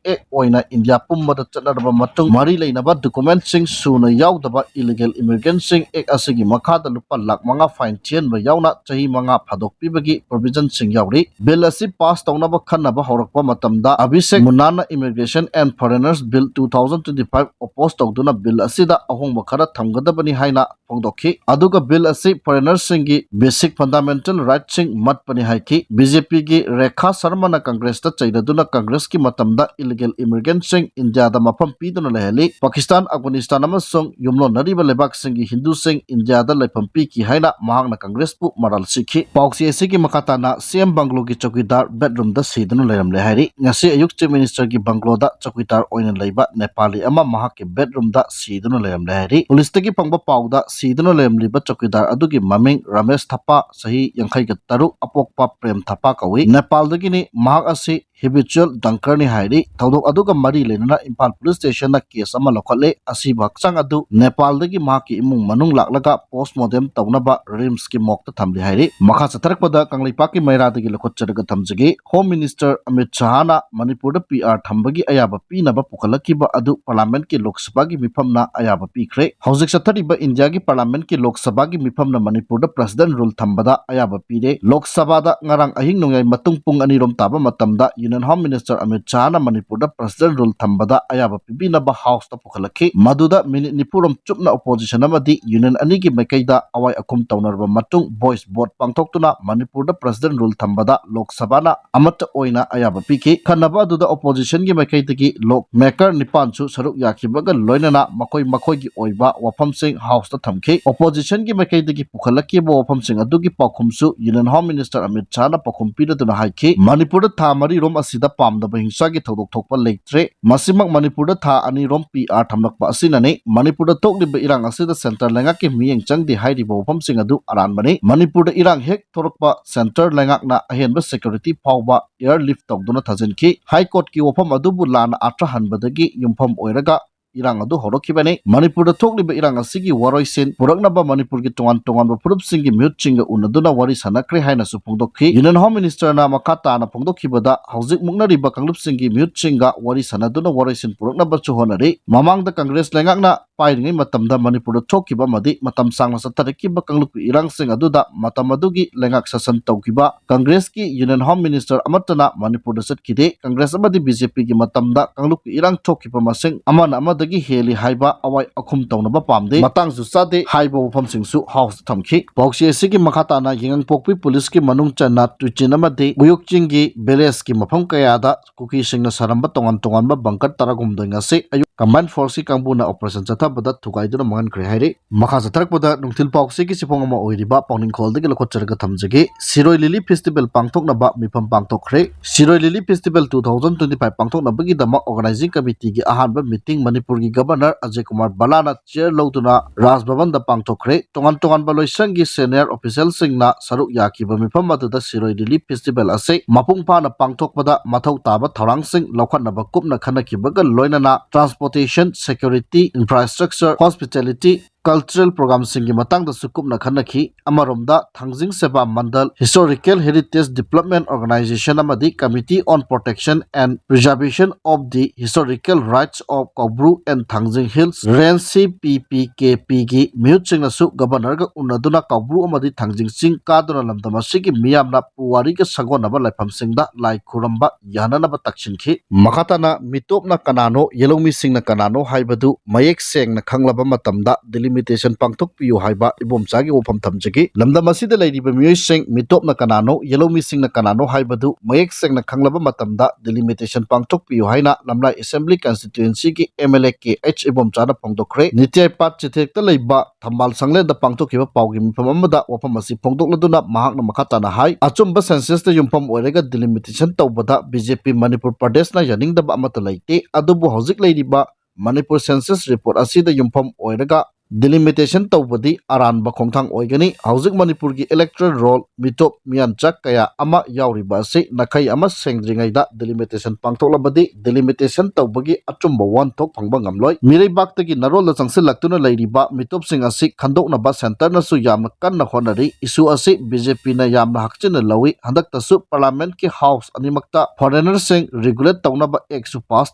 act ꯑꯣꯏꯅ ꯏꯟꯗꯤꯌꯥ ꯄꯨꯝꯕꯗ ꯆꯠꯅꯔꯕ ꯃꯇꯨꯡ ꯃꯔꯤ ꯂꯩꯅꯕ documentꯁꯤꯡ ꯁꯨꯅ ꯌꯥꯎꯗꯕ illegal immigrantꯁꯤꯡ act ꯑꯁꯤꯒꯤ ꯃꯈꯥꯗ ꯂꯨꯄꯥ ꯂꯥꯈ ꯃꯉꯥ fine ꯊꯤꯍꯟꯕ ꯌꯥꯎꯅ ꯆꯍꯤ ꯃꯉꯥ ꯐꯥꯗꯣꯛꯄꯤꯕꯒꯤ provisionꯁꯤꯡ ꯌꯥꯎꯔꯤ꯫ Bill ꯑꯁꯤ pass ꯇꯧꯅꯕ ꯈꯟꯅꯕ ꯍꯧꯔꯛꯄ ꯃꯇꯝꯗ Abhishek ꯃꯨꯅꯥꯅ Immigration and Foreigners Bill two thousand twenty-five oppose ꯇꯧꯗꯨꯅ bill ꯑꯁꯤꯗ ꯑꯍꯣꯡꯕ ꯈꯔ ꯊꯝꯒꯗꯕꯅꯤ ꯍꯥꯏꯅ ꯐꯣꯡꯗꯣꯛꯈꯤ꯫ ꯑꯗꯨꯒ bill ꯑꯁꯤ foreignerꯁꯤꯡꯒꯤ basic fundamental rightꯁꯤꯡ ꯃꯠꯄꯅꯤ ꯍꯥꯏꯈꯤ꯫ BJPꯒꯤ ꯔꯦꯈꯥ ꯁꯔꯃꯅ Congressꯇ ꯆꯩꯔꯗꯨꯅ Congressꯀꯤ ꯃꯇꯝꯗ illegal immigrantꯁꯤꯡ ꯏꯟꯗꯤꯌꯥꯗ ꯃꯐꯝ ꯄꯤꯗꯨꯅ ꯂꯩꯍꯜꯂꯤ, ꯄꯥꯀꯤꯁꯇꯥꯟ, ꯑꯐꯒꯥꯅꯤꯁꯇꯥꯟ ꯑꯃꯁꯨꯡ ꯌꯨꯝꯂꯣꯟꯅꯔꯤꯕ ꯂꯩꯕꯥꯛꯁꯤꯡꯒꯤ ꯍꯤꯟꯗꯨꯁꯤꯡ ꯏꯟꯗꯤꯌꯥꯗ ꯂꯩꯐꯝ ꯄꯤꯈꯤ ꯍꯥꯏꯅ ꯃꯍꯥꯛꯅ Congressꯄꯨ ꯃꯔꯥꯜ ꯁꯤꯈꯤ꯫ ꯄꯥꯎꯆꯦ ꯑꯁꯤꯒꯤ ꯃꯈꯥ ꯇꯥꯅ CM bungalow ꯒꯤ ꯆꯧꯀꯤꯗꯥꯔ bedroomꯗ ꯁꯤꯗꯨꯅ ꯂꯩꯔꯝꯂꯦ ꯍꯥꯏꯔꯤ꯫ ꯉꯁꯤ ꯑꯌꯨꯛ Chief Minister ꯒꯤ bungalowꯗ ꯆꯧꯀꯤꯗꯥꯔ ꯑꯣꯏꯅ ꯂꯩꯕ ꯅꯦꯄꯥꯂꯤ ꯑꯃ ꯃꯍꯥꯛꯀꯤ bedroomꯗ ꯁꯤꯗꯨꯅ ꯂꯩꯔꯝꯂꯦ ꯍꯥꯏꯔꯤ꯫ Policeꯇꯒꯤ ꯐꯪꯕ ꯄꯥꯎꯗ ꯁꯤꯗꯨꯅ ꯂꯩꯔꯝꯂꯤꯕ ꯆꯧꯀꯤꯗꯥꯔ ꯑꯗꯨꯒꯤ ꯃꯃꯤꯡ ꯔꯃꯦꯁ ꯊꯞꯄꯥ, ꯆꯍꯤ ꯌꯥꯡꯈꯩꯒ ꯇꯔꯨꯛ, ꯑꯄꯣꯛꯄ ꯄ꯭ꯔꯦꯝ ꯊꯞꯄꯥ ꯀꯧꯏ꯫ ꯅꯦꯄꯥꯜꯗꯒꯤꯅꯤ꯫ ꯃꯍꯥꯛ ꯑꯁꯤ habitual drunkerꯅꯤ ꯍꯥꯏꯔꯤ꯫ ꯊꯧꯗꯣꯛ ꯑꯗꯨꯒ ꯃꯔꯤ ꯂꯩꯅꯅ ꯏꯝꯐꯥꯜ Police Stationꯅ case ꯑꯃ ꯂꯧꯈꯠꯂꯦ꯫ ꯑꯁꯤꯕ ꯍꯛꯆꯥꯡ ꯑꯗꯨ ꯅꯦꯄꯥꯜꯗꯒꯤ ꯃꯍꯥꯛꯀꯤ ꯏꯃꯨꯡ ꯃꯅꯨꯡ ꯂꯥꯛꯂꯒ postmortem ꯇꯧꯅꯕ RIMSꯀꯤ morgueꯇ ꯊꯝꯂꯤ ꯍꯥꯏꯔꯤ꯫ ꯃꯈꯥ ꯆꯠꯊꯔꯛꯄꯗ ꯀꯪꯂꯩꯄꯥꯛꯀꯤ ꯃꯩꯔꯥꯗꯒꯤ ꯂꯧꯈꯠꯆꯔꯒ ꯊꯝꯖꯒꯦ꯫ Home Minister ꯑꯃꯤꯠ ꯁꯍꯥꯅ ꯃꯅꯤꯄꯨꯔꯗ PR ꯊꯝꯕꯒꯤ ꯑꯌꯥꯕ ꯄꯤꯅꯕ ꯄꯨꯈꯠꯂꯛꯈꯤꯕ ꯑꯗꯨ Parliamentꯀꯤ ꯂꯣꯛ ꯁꯚꯥꯒꯤ ꯃꯤꯐꯝꯅ ꯑꯌꯥꯕ ꯄꯤꯈ꯭ꯔꯦ꯫ ꯍꯧꯖꯤꯛ ꯆꯠꯊꯔꯤꯕ ꯏꯟꯗꯤꯌꯥꯒꯤ Parliamentꯀꯤ ꯂꯣꯛ ꯁꯚꯥꯒꯤ ꯃꯤꯐꯝꯅ ꯃꯅꯤꯄꯨꯔꯗ President rule ꯊꯝꯕꯗ ꯑꯌꯥꯕ ꯄꯤꯔꯦ꯫ ꯂꯣꯛ ꯁꯚꯥꯗ ꯉꯔꯥꯡ ꯑꯍꯤꯡ ꯅꯣꯡꯌꯥꯏ ꯃꯇꯨꯡ ꯄꯨꯡ ꯑꯅꯤꯔꯣꯝ ꯇꯥꯕ ꯃꯇꯝꯗ Union Home Minister Amit Shahꯅ ꯃꯅꯤꯄꯨꯔꯗ President Rule ꯊꯝꯕꯗ ꯑꯌꯥꯕ ꯄꯤꯕꯤꯅꯕ Houseꯇ ꯄꯨꯈꯠꯂꯛꯈꯤ꯫ ꯃꯗꯨꯗ minute ꯅꯤꯐꯨꯔꯣꯝ ꯆꯨꯞꯅ opposition ꯑꯃꯗꯤ union ꯑꯅꯤꯒꯤ ꯃꯥꯏꯀꯩꯗ ꯑꯋꯥꯏ ꯑꯈꯨꯝ ꯇꯧꯅꯔꯕ ꯃꯇꯨꯡ voice vote ꯄꯥꯡꯊꯣꯛꯇꯨꯅ ꯃꯅꯤꯄꯨꯔꯗ President Rule ꯊꯝꯕꯗ ꯂꯣꯛ ꯁꯚꯥꯅ ꯑꯃꯠꯇ ꯑꯣꯏꯅ ꯑꯌꯥꯕ ꯄꯤꯈꯤ꯫ ꯈꯟꯅꯕ ꯑꯗꯨꯗ oppositionꯒꯤ ꯃꯥꯏꯀꯩꯗꯒꯤ lawmaker ꯅꯤꯄꯥꯟꯁꯨ ꯁꯔꯨꯛ ꯌꯥꯈꯤꯕꯒ ꯂꯣꯏꯅꯅ ꯃꯈꯣꯏ ꯃꯈꯣꯏꯒꯤ ꯑꯣꯏꯕ ꯋꯥꯐꯝꯁꯤꯡ Houseꯇ ꯊꯝꯈꯤ꯫ Oppositionꯒꯤ ꯃꯥꯏꯀꯩꯗꯒꯤ ꯄꯨꯈꯠꯂꯛꯈꯤꯕ ꯋꯥꯐꯝꯁꯤꯡ ꯑꯗꯨꯒꯤ ꯄꯥꯎꯈꯨꯝꯁꯨ Union Home Minister Amit Shahꯅ ꯄꯥꯎꯈꯨꯝ ꯄꯤꯔꯗꯨꯅ ꯍꯥꯏꯈꯤ, ꯃꯅꯤꯄꯨꯔꯗ ꯊꯥ ꯃꯔꯤꯔꯣꯝ ꯑꯁꯤꯗ ꯄꯥꯝꯗꯕ ꯍꯤꯡꯁꯥꯒꯤ ꯊꯧꯗꯣꯛ ꯊꯣꯛꯄ ꯂꯩꯇ꯭ꯔꯦ꯫ ꯃꯁꯤꯃꯛ ꯃꯅꯤꯄꯨꯔꯗ ꯊꯥ ꯑꯅꯤꯔꯣꯝ PR ꯊꯝꯂꯛꯄ ꯑꯁꯤꯅꯅꯤ꯫ ꯃꯅꯤꯄꯨꯔꯗ ꯊꯣꯛꯂꯤꯕ ꯏꯔꯥꯡ ꯑꯁꯤꯗ centre ꯂꯩꯉꯥꯛꯀꯤ ꯃꯤꯠꯌꯦꯡ ꯆꯪꯗꯦ ꯍꯥꯏꯔꯤꯕ ꯋꯥꯐꯝꯁꯤꯡ ꯑꯗꯨ ꯑꯔꯥꯟꯕꯅꯤ꯫ ꯃꯅꯤꯄꯨꯔꯗ ꯏꯔꯥꯡ ꯍꯦꯛ ꯊꯣꯔꯛꯄ centre ꯂꯩꯉꯥꯛꯅ ꯑꯍꯦꯟꯕ security ꯐꯥꯎꯕ airlift ꯇꯧꯗꯨꯅ ꯊꯥꯖꯤꯟꯈꯤ꯫ High Courtꯀꯤ ꯋꯥꯐꯝ ꯑꯗꯨꯕꯨ ꯂꯥꯟꯅ ꯑꯥꯔꯊ ꯍꯟꯕꯗꯒꯤ ꯌꯨꯝꯐꯝ ꯑꯣꯏꯔꯒ ꯏꯔꯥꯡ ꯑꯗꯨ ꯍꯧꯔꯛꯈꯤꯕꯅꯤ꯫ ꯃꯅꯤꯄꯨꯔꯗ ꯊꯣꯛꯂꯤꯕ ꯏꯔꯥꯡ ꯑꯁꯤꯒꯤ ꯋꯥꯔꯣꯏꯁꯤꯟ ꯄꯨꯔꯛꯅꯕ ꯃꯅꯤꯄꯨꯔꯒꯤ ꯇꯣꯉꯥꯟ ꯇꯣꯉꯥꯟꯕ ꯐꯨꯔꯨꯞꯁꯤꯡꯒꯤ ꯃꯤꯍꯨꯠꯁꯤꯡꯒ ꯎꯅꯗꯨꯅ ꯋꯥꯔꯤ ꯁꯥꯟꯅꯈ꯭ꯔꯦ ꯍꯥꯏꯅꯁꯨ ꯐꯣꯡꯗꯣꯛꯈꯤ꯫ Union Home Ministerꯅ ꯃꯈꯥ ꯇꯥꯅ ꯐꯣꯡꯗꯣꯛꯈꯤꯕꯗ, ꯍꯧꯖꯤꯛ ꯃꯨꯛꯅꯔꯤꯕ ꯀꯥꯡꯂꯨꯞꯁꯤꯡꯒꯤ ꯃꯤꯍꯨꯠꯁꯤꯡꯒ ꯋꯥꯔꯤ ꯁꯥꯟꯅꯗꯨꯅ ꯋꯥꯔꯣꯏꯁꯤꯟ ꯄꯨꯔꯛꯅꯕꯁꯨ ꯍꯣꯠꯅꯔꯤ꯫ ꯃꯃꯥꯡꯗ ꯀꯪꯒ꯭ꯔꯦꯁ ꯂꯩꯉꯥꯛꯅ ꯄꯥꯏꯔꯤꯉꯩ ꯃꯇꯝꯗ ꯃꯅꯤꯄꯨꯔꯗ ꯊꯣꯛꯈꯤꯕ ꯑꯃꯗꯤ ꯃꯇꯝ ꯁꯥꯡꯅ ꯆꯠꯊꯔꯛꯈꯤꯕ ꯀꯥꯡꯂꯨꯞꯀꯤ ꯏꯔꯥꯡꯁꯤꯡ ꯑꯗꯨꯗ ꯃꯇꯝ ꯑꯗꯨꯒꯤ ꯂꯩꯉꯥꯛ ꯁꯥꯁꯟ ꯇꯧꯈꯤꯕ ꯀꯪꯒ꯭ꯔꯦꯁꯀꯤ Union Home Minister ꯑꯃꯠꯇꯅ ꯃꯅꯤꯄꯨꯔꯗ ꯆꯠꯈꯤꯗꯦ꯫ ꯀꯪꯒ꯭ꯔꯦꯁ ꯑꯃꯗꯤ BJPꯒꯤ ꯃꯇꯝꯗ ꯀꯥꯡꯂꯨꯞꯀꯤ ꯏꯔꯥꯡ ꯊꯣꯛꯈꯤꯕ ꯃꯁꯤꯡ ꯑꯃꯅ ꯑꯃꯗꯒꯤ ꯍꯦꯜꯂꯤ ꯍꯥꯏꯕ ꯑꯋꯥꯏ ꯑꯈꯨꯝ ꯇꯧꯅꯕ ꯄꯥꯝꯗꯦ, ꯃꯇꯥꯡꯁꯨ ꯆꯥꯗꯦ ꯍꯥꯏꯕ ꯋꯥꯐꯝꯁꯤꯡꯁꯨ Houseꯇ ꯊꯝꯈꯤ꯫ ꯄꯥꯎꯆꯦ ꯑꯁꯤꯒꯤ ꯃꯈꯥ ꯇꯥꯅ ꯌꯥꯏꯉꯪꯄꯣꯛꯄꯤ ꯄꯨꯂꯤꯁꯀꯤ ꯃꯅꯨꯡ ꯆꯟꯅ ꯇꯨꯏꯆꯤꯟ ꯑꯃꯗꯤ ꯎꯌꯣꯛꯆꯤꯡꯒꯤ villageꯀꯤ ꯃꯐꯝ ꯀꯌꯥꯗ ꯀꯨꯀꯤꯁꯤꯡꯅ ꯁꯥꯔꯝꯕ ꯇꯣꯉꯥꯟ ꯇꯣꯉꯥꯟꯕ bunker ꯇꯔꯥꯍꯨꯝꯗꯣꯏ ꯉꯁꯤ ꯑꯌꯨꯛ combined forceꯀꯤ ꯀꯥꯡꯕꯨꯅ operation ꯆꯠꯊꯕꯗ ꯊꯨꯒꯥꯏꯗꯨꯅ ꯃꯥꯡꯍꯟꯈ꯭ꯔꯦ ꯍꯥꯏꯔꯤ꯫ ꯃꯈꯥ ꯆꯠꯊꯔꯛꯄꯗ ꯅꯨꯡꯊꯤꯜ ꯄꯥꯎꯆꯦꯒꯤ ꯆꯦꯐꯣꯡ ꯑꯃ ꯑꯣꯏꯔꯤꯕ ꯄꯥꯎꯅꯤꯡꯈꯣꯜꯗꯒꯤ ꯂꯧꯈꯠꯆꯔꯒ ꯊꯝꯖꯒꯦ꯫ ꯁꯤꯔꯣꯏ Lily Festival ꯄꯥꯡꯊꯣꯛꯅꯕ ꯃꯤꯐꯝ ꯄꯥꯡꯊꯣꯛꯈ꯭ꯔꯦ꯫ ꯁꯤꯔꯣꯏ Lily Festival two thousand twenty five ꯄꯥꯡꯊꯣꯛꯅꯕꯒꯤꯗꯃꯛ organizing committeeꯒꯤ ꯑꯍꯥꯟꯕ meeting ꯃꯅꯤꯄꯨꯔꯒꯤ Governor ꯑꯖꯌ ꯀꯨꯃꯥꯔ ꯚꯜꯂꯥꯅ chair ꯂꯧꯗꯨꯅ ꯔꯥꯖ ꯚꯕꯟꯗ ꯄꯥꯡꯊꯣꯛꯈ꯭ꯔꯦ꯫ ꯇꯣꯉꯥꯟ ꯇꯣꯉꯥꯟꯕ ꯂꯣꯏꯁꯪꯒꯤ senior officialꯁꯤꯡꯅ ꯁꯔꯨꯛ ꯌꯥꯈꯤꯕ ꯃꯤꯐꯝ ꯑꯗꯨꯗ ꯁꯤꯔꯣꯏ Lily Festival ꯑꯁꯤ ꯃꯄꯨꯡ ꯐꯥꯅ ꯄꯥꯡꯊꯣꯛꯄꯗ ꯃꯊꯧ ꯇꯥꯕ ꯊꯧꯔꯥꯡꯁꯤꯡ ꯂꯧꯈꯠꯅꯕ ꯀꯨꯞꯅ ꯈꯟꯅꯈꯤꯕꯒ ꯂꯣꯏꯅꯅ transportation, security, infrastructure, hospitality, cultural programꯁꯤꯡꯒꯤ ꯃꯇꯥꯡꯗꯁꯨ ꯀꯨꯞꯅ ꯈꯟꯅꯈꯤ꯫ ꯑꯃꯔꯣꯝꯗ, ꯊꯥꯡꯖꯤꯡ ꯁꯦꯕꯥ ꯃꯟꯗꯜ Historical Heritage Development Organization ꯑꯃꯗꯤ Committee on Protection and Preservation of the Historical Rights of Kaubru and Thangjing Hills Range, C P P K Pꯒꯤ ꯃꯤꯍꯨꯠꯁꯤꯡꯅꯁꯨ Governorꯒ ꯎꯅꯗꯨꯅ ꯀꯥꯎꯕ꯭ꯔꯨ ꯑꯃꯗꯤ ꯊꯥꯡꯖꯤꯡ ꯆꯤꯡ ꯀꯥꯗꯨꯅ ꯂꯝꯗꯝ ꯑꯁꯤꯒꯤ ꯃꯤꯌꯥꯝꯅ ꯄꯨꯋꯥꯔꯤꯒ ꯁꯥꯒꯣꯟꯅꯕ ꯂꯥꯏꯐꯝꯁꯤꯡꯗ ꯂꯥꯏ ꯈꯨꯔꯝꯕ ꯌꯥꯅꯅꯕ ꯇꯛꯁꯤꯟꯈꯤ꯫ ꯃꯈꯥ ꯇꯥꯅ ꯃꯤꯇꯣꯞꯅ ꯀꯅꯥꯅꯣ, ꯌꯦꯂꯧꯃꯤꯁꯤꯡꯅ ꯀꯅꯥꯅꯣ ꯍꯥꯏꯕꯗꯨ ꯃꯌꯦꯛ ꯁꯦꯡꯅ ꯈꯪꯂꯕ ꯃꯇꯝꯗ delimitation ꯄꯥꯡꯊꯣꯛꯄꯤꯌꯨ ꯍꯥꯏꯕ ꯏꯕꯣꯝꯆꯥꯒꯤ ꯋꯥꯐꯝ ꯊꯝꯖꯒꯦ꯫ ꯂꯝꯗꯝ ꯑꯁꯤꯗ ꯂꯩꯔꯤꯕ ꯃꯤꯑꯣꯏꯁꯤꯡ ꯃꯤꯇꯣꯞꯅ ꯀꯅꯥꯅꯣ, ꯌꯦꯂꯧꯃꯤꯁꯤꯡꯅ ꯀꯅꯥꯅꯣ ꯍꯥꯏꯕꯗꯨ ꯃꯌꯦꯛ ꯁꯦꯡꯅ ꯈꯪꯂꯕ ꯃꯇꯝꯗ delimitation ꯄꯥꯡꯊꯣꯛꯄꯤꯌꯨ ꯍꯥꯏꯅ ꯂꯝꯂꯥꯏ Assembly Constituencyꯒꯤ M L A K H ꯏꯕꯣꯝꯆꯥꯅ ꯐꯣꯡꯗꯣꯛꯈ꯭ꯔꯦ꯫ ꯅꯤꯇ꯭ꯌꯥꯏꯄꯥꯠ ꯆꯤꯊꯦꯛꯇ ꯂꯩꯕ ꯊꯝꯕꯥꯜ ꯁꯪꯂꯦꯟꯗ ꯄꯥꯡꯊꯣꯛꯈꯤꯕ ꯄꯥꯎꯒꯤ ꯃꯤꯐꯝ ꯑꯃꯗ ꯋꯥꯐꯝ ꯑꯁꯤ ꯐꯣꯡꯗꯣꯛꯂꯗꯨꯅ ꯃꯍꯥꯛꯅ ꯃꯈꯥ ꯇꯥꯅ ꯍꯥꯏ, ꯑꯆꯨꯝꯕ censusꯇ ꯌꯨꯝꯐꯝ ꯑꯣꯏꯔꯒ delimitation ꯇꯧꯕꯗ B J P ꯃꯅꯤꯄꯨꯔ ꯄ꯭ꯔꯗꯦꯁꯅ ꯌꯥꯅꯤꯡꯗꯕ ꯑꯃꯠꯇ ꯂꯩꯇꯦ, ꯑꯗꯨꯕꯨ ꯍꯧꯖꯤꯛ ꯂꯩꯔꯤꯕ ꯃꯅꯤꯄꯨꯔ census report ꯑꯁꯤꯗ ꯌꯨꯝꯐꯝ ꯑꯣꯏꯔꯒ delimitation ꯇꯧꯕꯗꯤ ꯑꯔꯥꯟꯕ ꯈꯣꯡꯊꯥꯡ ꯑꯣꯏꯒꯅꯤ꯫ ꯍꯧꯖꯤꯛ ꯃꯅꯤꯄꯨꯔꯒꯤ electoral roll, ꯃꯤꯇꯣꯞ ꯃꯤꯌꯥꯟꯆꯥ ꯀꯌꯥ ꯑꯃ ꯌꯥꯎꯔꯤꯕ ꯑꯁꯤ ꯅꯥꯈꯩ ꯑꯃ ꯁꯦꯡꯗ꯭ꯔꯤꯉꯩꯗ delimitation ꯄꯥꯡꯊꯣꯛꯂꯕꯗꯤ delimitation ꯇꯧꯕꯒꯤ ꯑꯆꯨꯝꯕ ꯋꯥꯍꯟꯊꯣꯛ ꯐꯪꯕ ꯉꯝꯂꯣꯏ꯫ ꯃꯤꯔꯩꯕꯥꯛꯇꯒꯤ ꯅꯔꯣꯜꯗ ꯆꯪꯁꯤꯜꯂꯛꯇꯨꯅ ꯂꯩꯔꯤꯕ ꯃꯤꯇꯣꯞꯁꯤꯡ ꯑꯁꯤ ꯈꯟꯗꯣꯛꯅꯕ centreꯅꯁꯨ ꯌꯥꯝꯅ ꯀꯟꯅ ꯍꯣꯠꯅꯔꯤ꯫ Issue ꯑꯁꯤ B J Pꯅ ꯌꯥꯝꯅ ꯍꯛꯆꯤꯟꯅ ꯂꯧꯏ꯫ ꯍꯟꯗꯛꯇꯁꯨ Parliamentꯀꯤ House ꯑꯅꯤꯃꯛꯇ foreignerꯁꯤꯡ regulate ꯇꯧꯅꯕ actꯁꯨ pass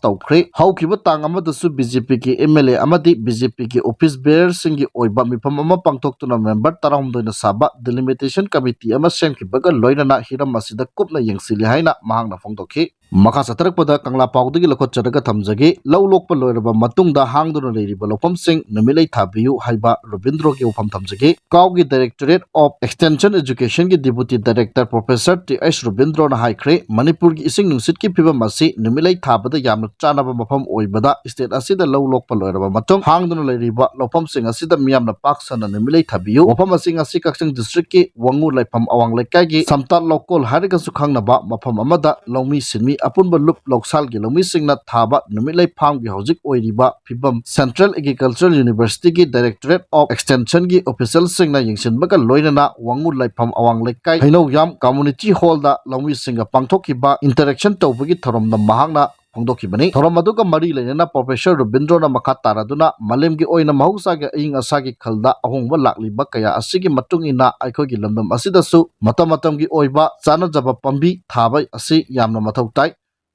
ꯇꯧꯈ꯭ꯔꯦ꯫ ꯍꯧꯈꯤꯕ ꯇꯥꯡ ꯑꯃꯗꯁꯨ B J Pꯒꯤ M L A ꯑꯃꯗꯤ B J Pꯒꯤ office bearerꯁꯤꯡꯒꯤ ꯑꯣꯏꯕ ꯃꯤꯐꯝ ꯑꯃ ꯄꯥꯡꯊꯣꯛꯇꯨꯅ member ꯇꯔꯥꯍꯨꯝꯗꯣꯏꯅ ꯁꯥꯕ delimitation committee ꯑꯃ ꯁꯦꯝꯈꯤꯕꯒ ꯂꯣꯏꯅꯅ ꯍꯤꯔꯝ ꯑꯁꯤꯗ ꯀꯨꯞꯅ ꯌꯦꯡꯁꯤꯜꯂꯤ ꯍꯥꯏꯅ ꯃꯍꯥꯛꯅ ꯐꯣꯡꯗꯣꯛꯈꯤ꯫ ꯃꯈꯥ ꯆꯠꯊꯔꯛꯄꯗ ꯀꯪꯂꯥ ꯄꯥꯎꯗꯒꯤ ꯂꯧꯈꯠꯆꯔꯒ ꯊꯝꯖꯒꯦ꯫ ꯂꯧ ꯂꯣꯛꯄ ꯂꯣꯏꯔꯕ ꯃꯇꯨꯡꯗ ꯍꯥꯡꯗꯨꯅ ꯂꯩꯔꯤꯕ ꯂꯧꯐꯝꯁꯤꯡ ꯅꯨꯃꯤꯠꯂꯩ ꯊꯥꯕꯤꯌꯨ ꯍꯥꯏꯕ ꯔꯨꯕꯤꯟꯗ꯭ꯔꯣꯒꯤ ꯋꯥꯐꯝ ꯊꯝꯖꯒꯦ꯫ ꯀꯥꯎꯒꯤ Directorate of Extension Educationꯒꯤ Deputy Director Professor T H ꯔꯨꯕꯤꯟꯗ꯭ꯔꯣꯅ ꯍꯥꯏꯈ꯭ꯔꯦ, ꯃꯅꯤꯄꯨꯔꯒꯤ ꯏꯁꯤꯡ ꯅꯨꯡꯁꯤꯠꯀꯤ ꯐꯤꯕꯝ ꯑꯁꯤ ꯅꯨꯃꯤꯠꯂꯩ ꯊꯥꯕꯗ ꯌꯥꯝꯅ ꯆꯥꯅꯕ ꯃꯐꯝ ꯑꯣꯏꯕꯗ state ꯑꯁꯤꯗ ꯂꯧ ꯂꯣꯛꯄ ꯂꯣꯏꯔꯕ ꯃꯇꯨꯡ ꯍꯥꯡꯗꯨꯅ ꯂꯩꯔꯤꯕ ꯂꯧꯐꯝꯁꯤꯡ ꯑꯁꯤꯗ ꯃꯤꯌꯥꯝꯅ ꯄꯥꯛ ꯁꯟꯅ ꯅꯨꯃꯤꯠꯂꯩ ꯊꯥꯕꯤꯌꯨ꯫ ꯃꯐꯝ ꯑꯁꯤꯡ ꯑꯁꯤ ꯀꯛꯆꯤꯡ districtꯀꯤ ꯋꯥꯉꯨ ꯂꯥꯏꯐꯝ ꯑꯋꯥꯡ ꯂꯩꯀꯥꯏꯒꯤ ꯁꯝꯇꯥꯠ ꯂꯧꯀꯣꯜ ꯍꯥꯏꯔꯒꯁꯨ ꯈꯪꯅꯕ ꯃꯐꯝ ꯑꯃꯗ ꯂꯧꯃꯤ ꯁꯤꯟꯃꯤ ꯑꯄꯨꯟꯕ ꯂꯨꯞ ꯂꯧꯁꯥꯜꯒꯤ ꯂꯧꯃꯤꯁꯤꯡꯅ ꯊꯥꯕ ꯅꯨꯃꯤꯠꯂꯩ farmꯒꯤ ꯍꯧꯖꯤꯛ ꯑꯣꯏꯔꯤꯕ ꯐꯤꯕꯝ Central Agricultural Universityꯒꯤ Directorate of Extensionꯒꯤ officialꯁꯤꯡꯅ ꯌꯦꯡꯁꯤꯟꯕꯒ ꯂꯣꯏꯅꯅ ꯋꯥꯉꯨ ꯂꯥꯏꯐꯝ ꯑꯋꯥꯡ ꯂꯩꯀꯥꯏ ꯍꯩꯅꯧꯌꯥꯝ Community Hallꯗ ꯂꯧꯃꯤꯁꯤꯡꯒ ꯄꯥꯡꯊꯣꯛꯈꯤꯕ interaction ꯇꯧꯕꯒꯤ ꯊꯧꯔꯝꯗ ꯃꯍꯥꯛꯅ ꯐꯣꯡꯗꯣꯛꯈꯤꯕꯅꯤ꯫ ꯊꯧꯔꯝ ꯑꯗꯨꯒ ꯃꯔꯤ ꯂꯩꯅꯅ Professor ꯔꯨꯕꯤꯟꯗ꯭ꯔꯣꯅ ꯃꯈꯥ ꯇꯥꯔꯗꯨꯅ ꯃꯥꯂꯦꯝꯒꯤ ꯑꯣꯏꯅ ꯃꯍꯧꯁꯥꯒꯤ ꯑꯏꯪ ꯑꯁꯥꯒꯤ ꯈꯜꯗ ꯑꯍꯣꯡꯕ ꯂꯥꯛꯂꯤꯕ ꯀꯌꯥ ꯑꯁꯤꯒꯤ ꯃꯇꯨꯡ ꯏꯟꯅ ꯑꯩꯈꯣꯏꯒꯤ ꯂꯝꯗꯝ ꯑꯁꯤꯗꯁꯨ ꯃꯇꯝ ꯃꯇꯝꯒꯤ ꯑꯣꯏꯕ ꯆꯥꯅꯖꯕ ꯄꯥꯝꯕꯤ ꯊꯥꯕ ꯑꯁꯤ ꯌꯥꯝꯅ ꯃꯊꯧ ꯇꯥꯏ꯫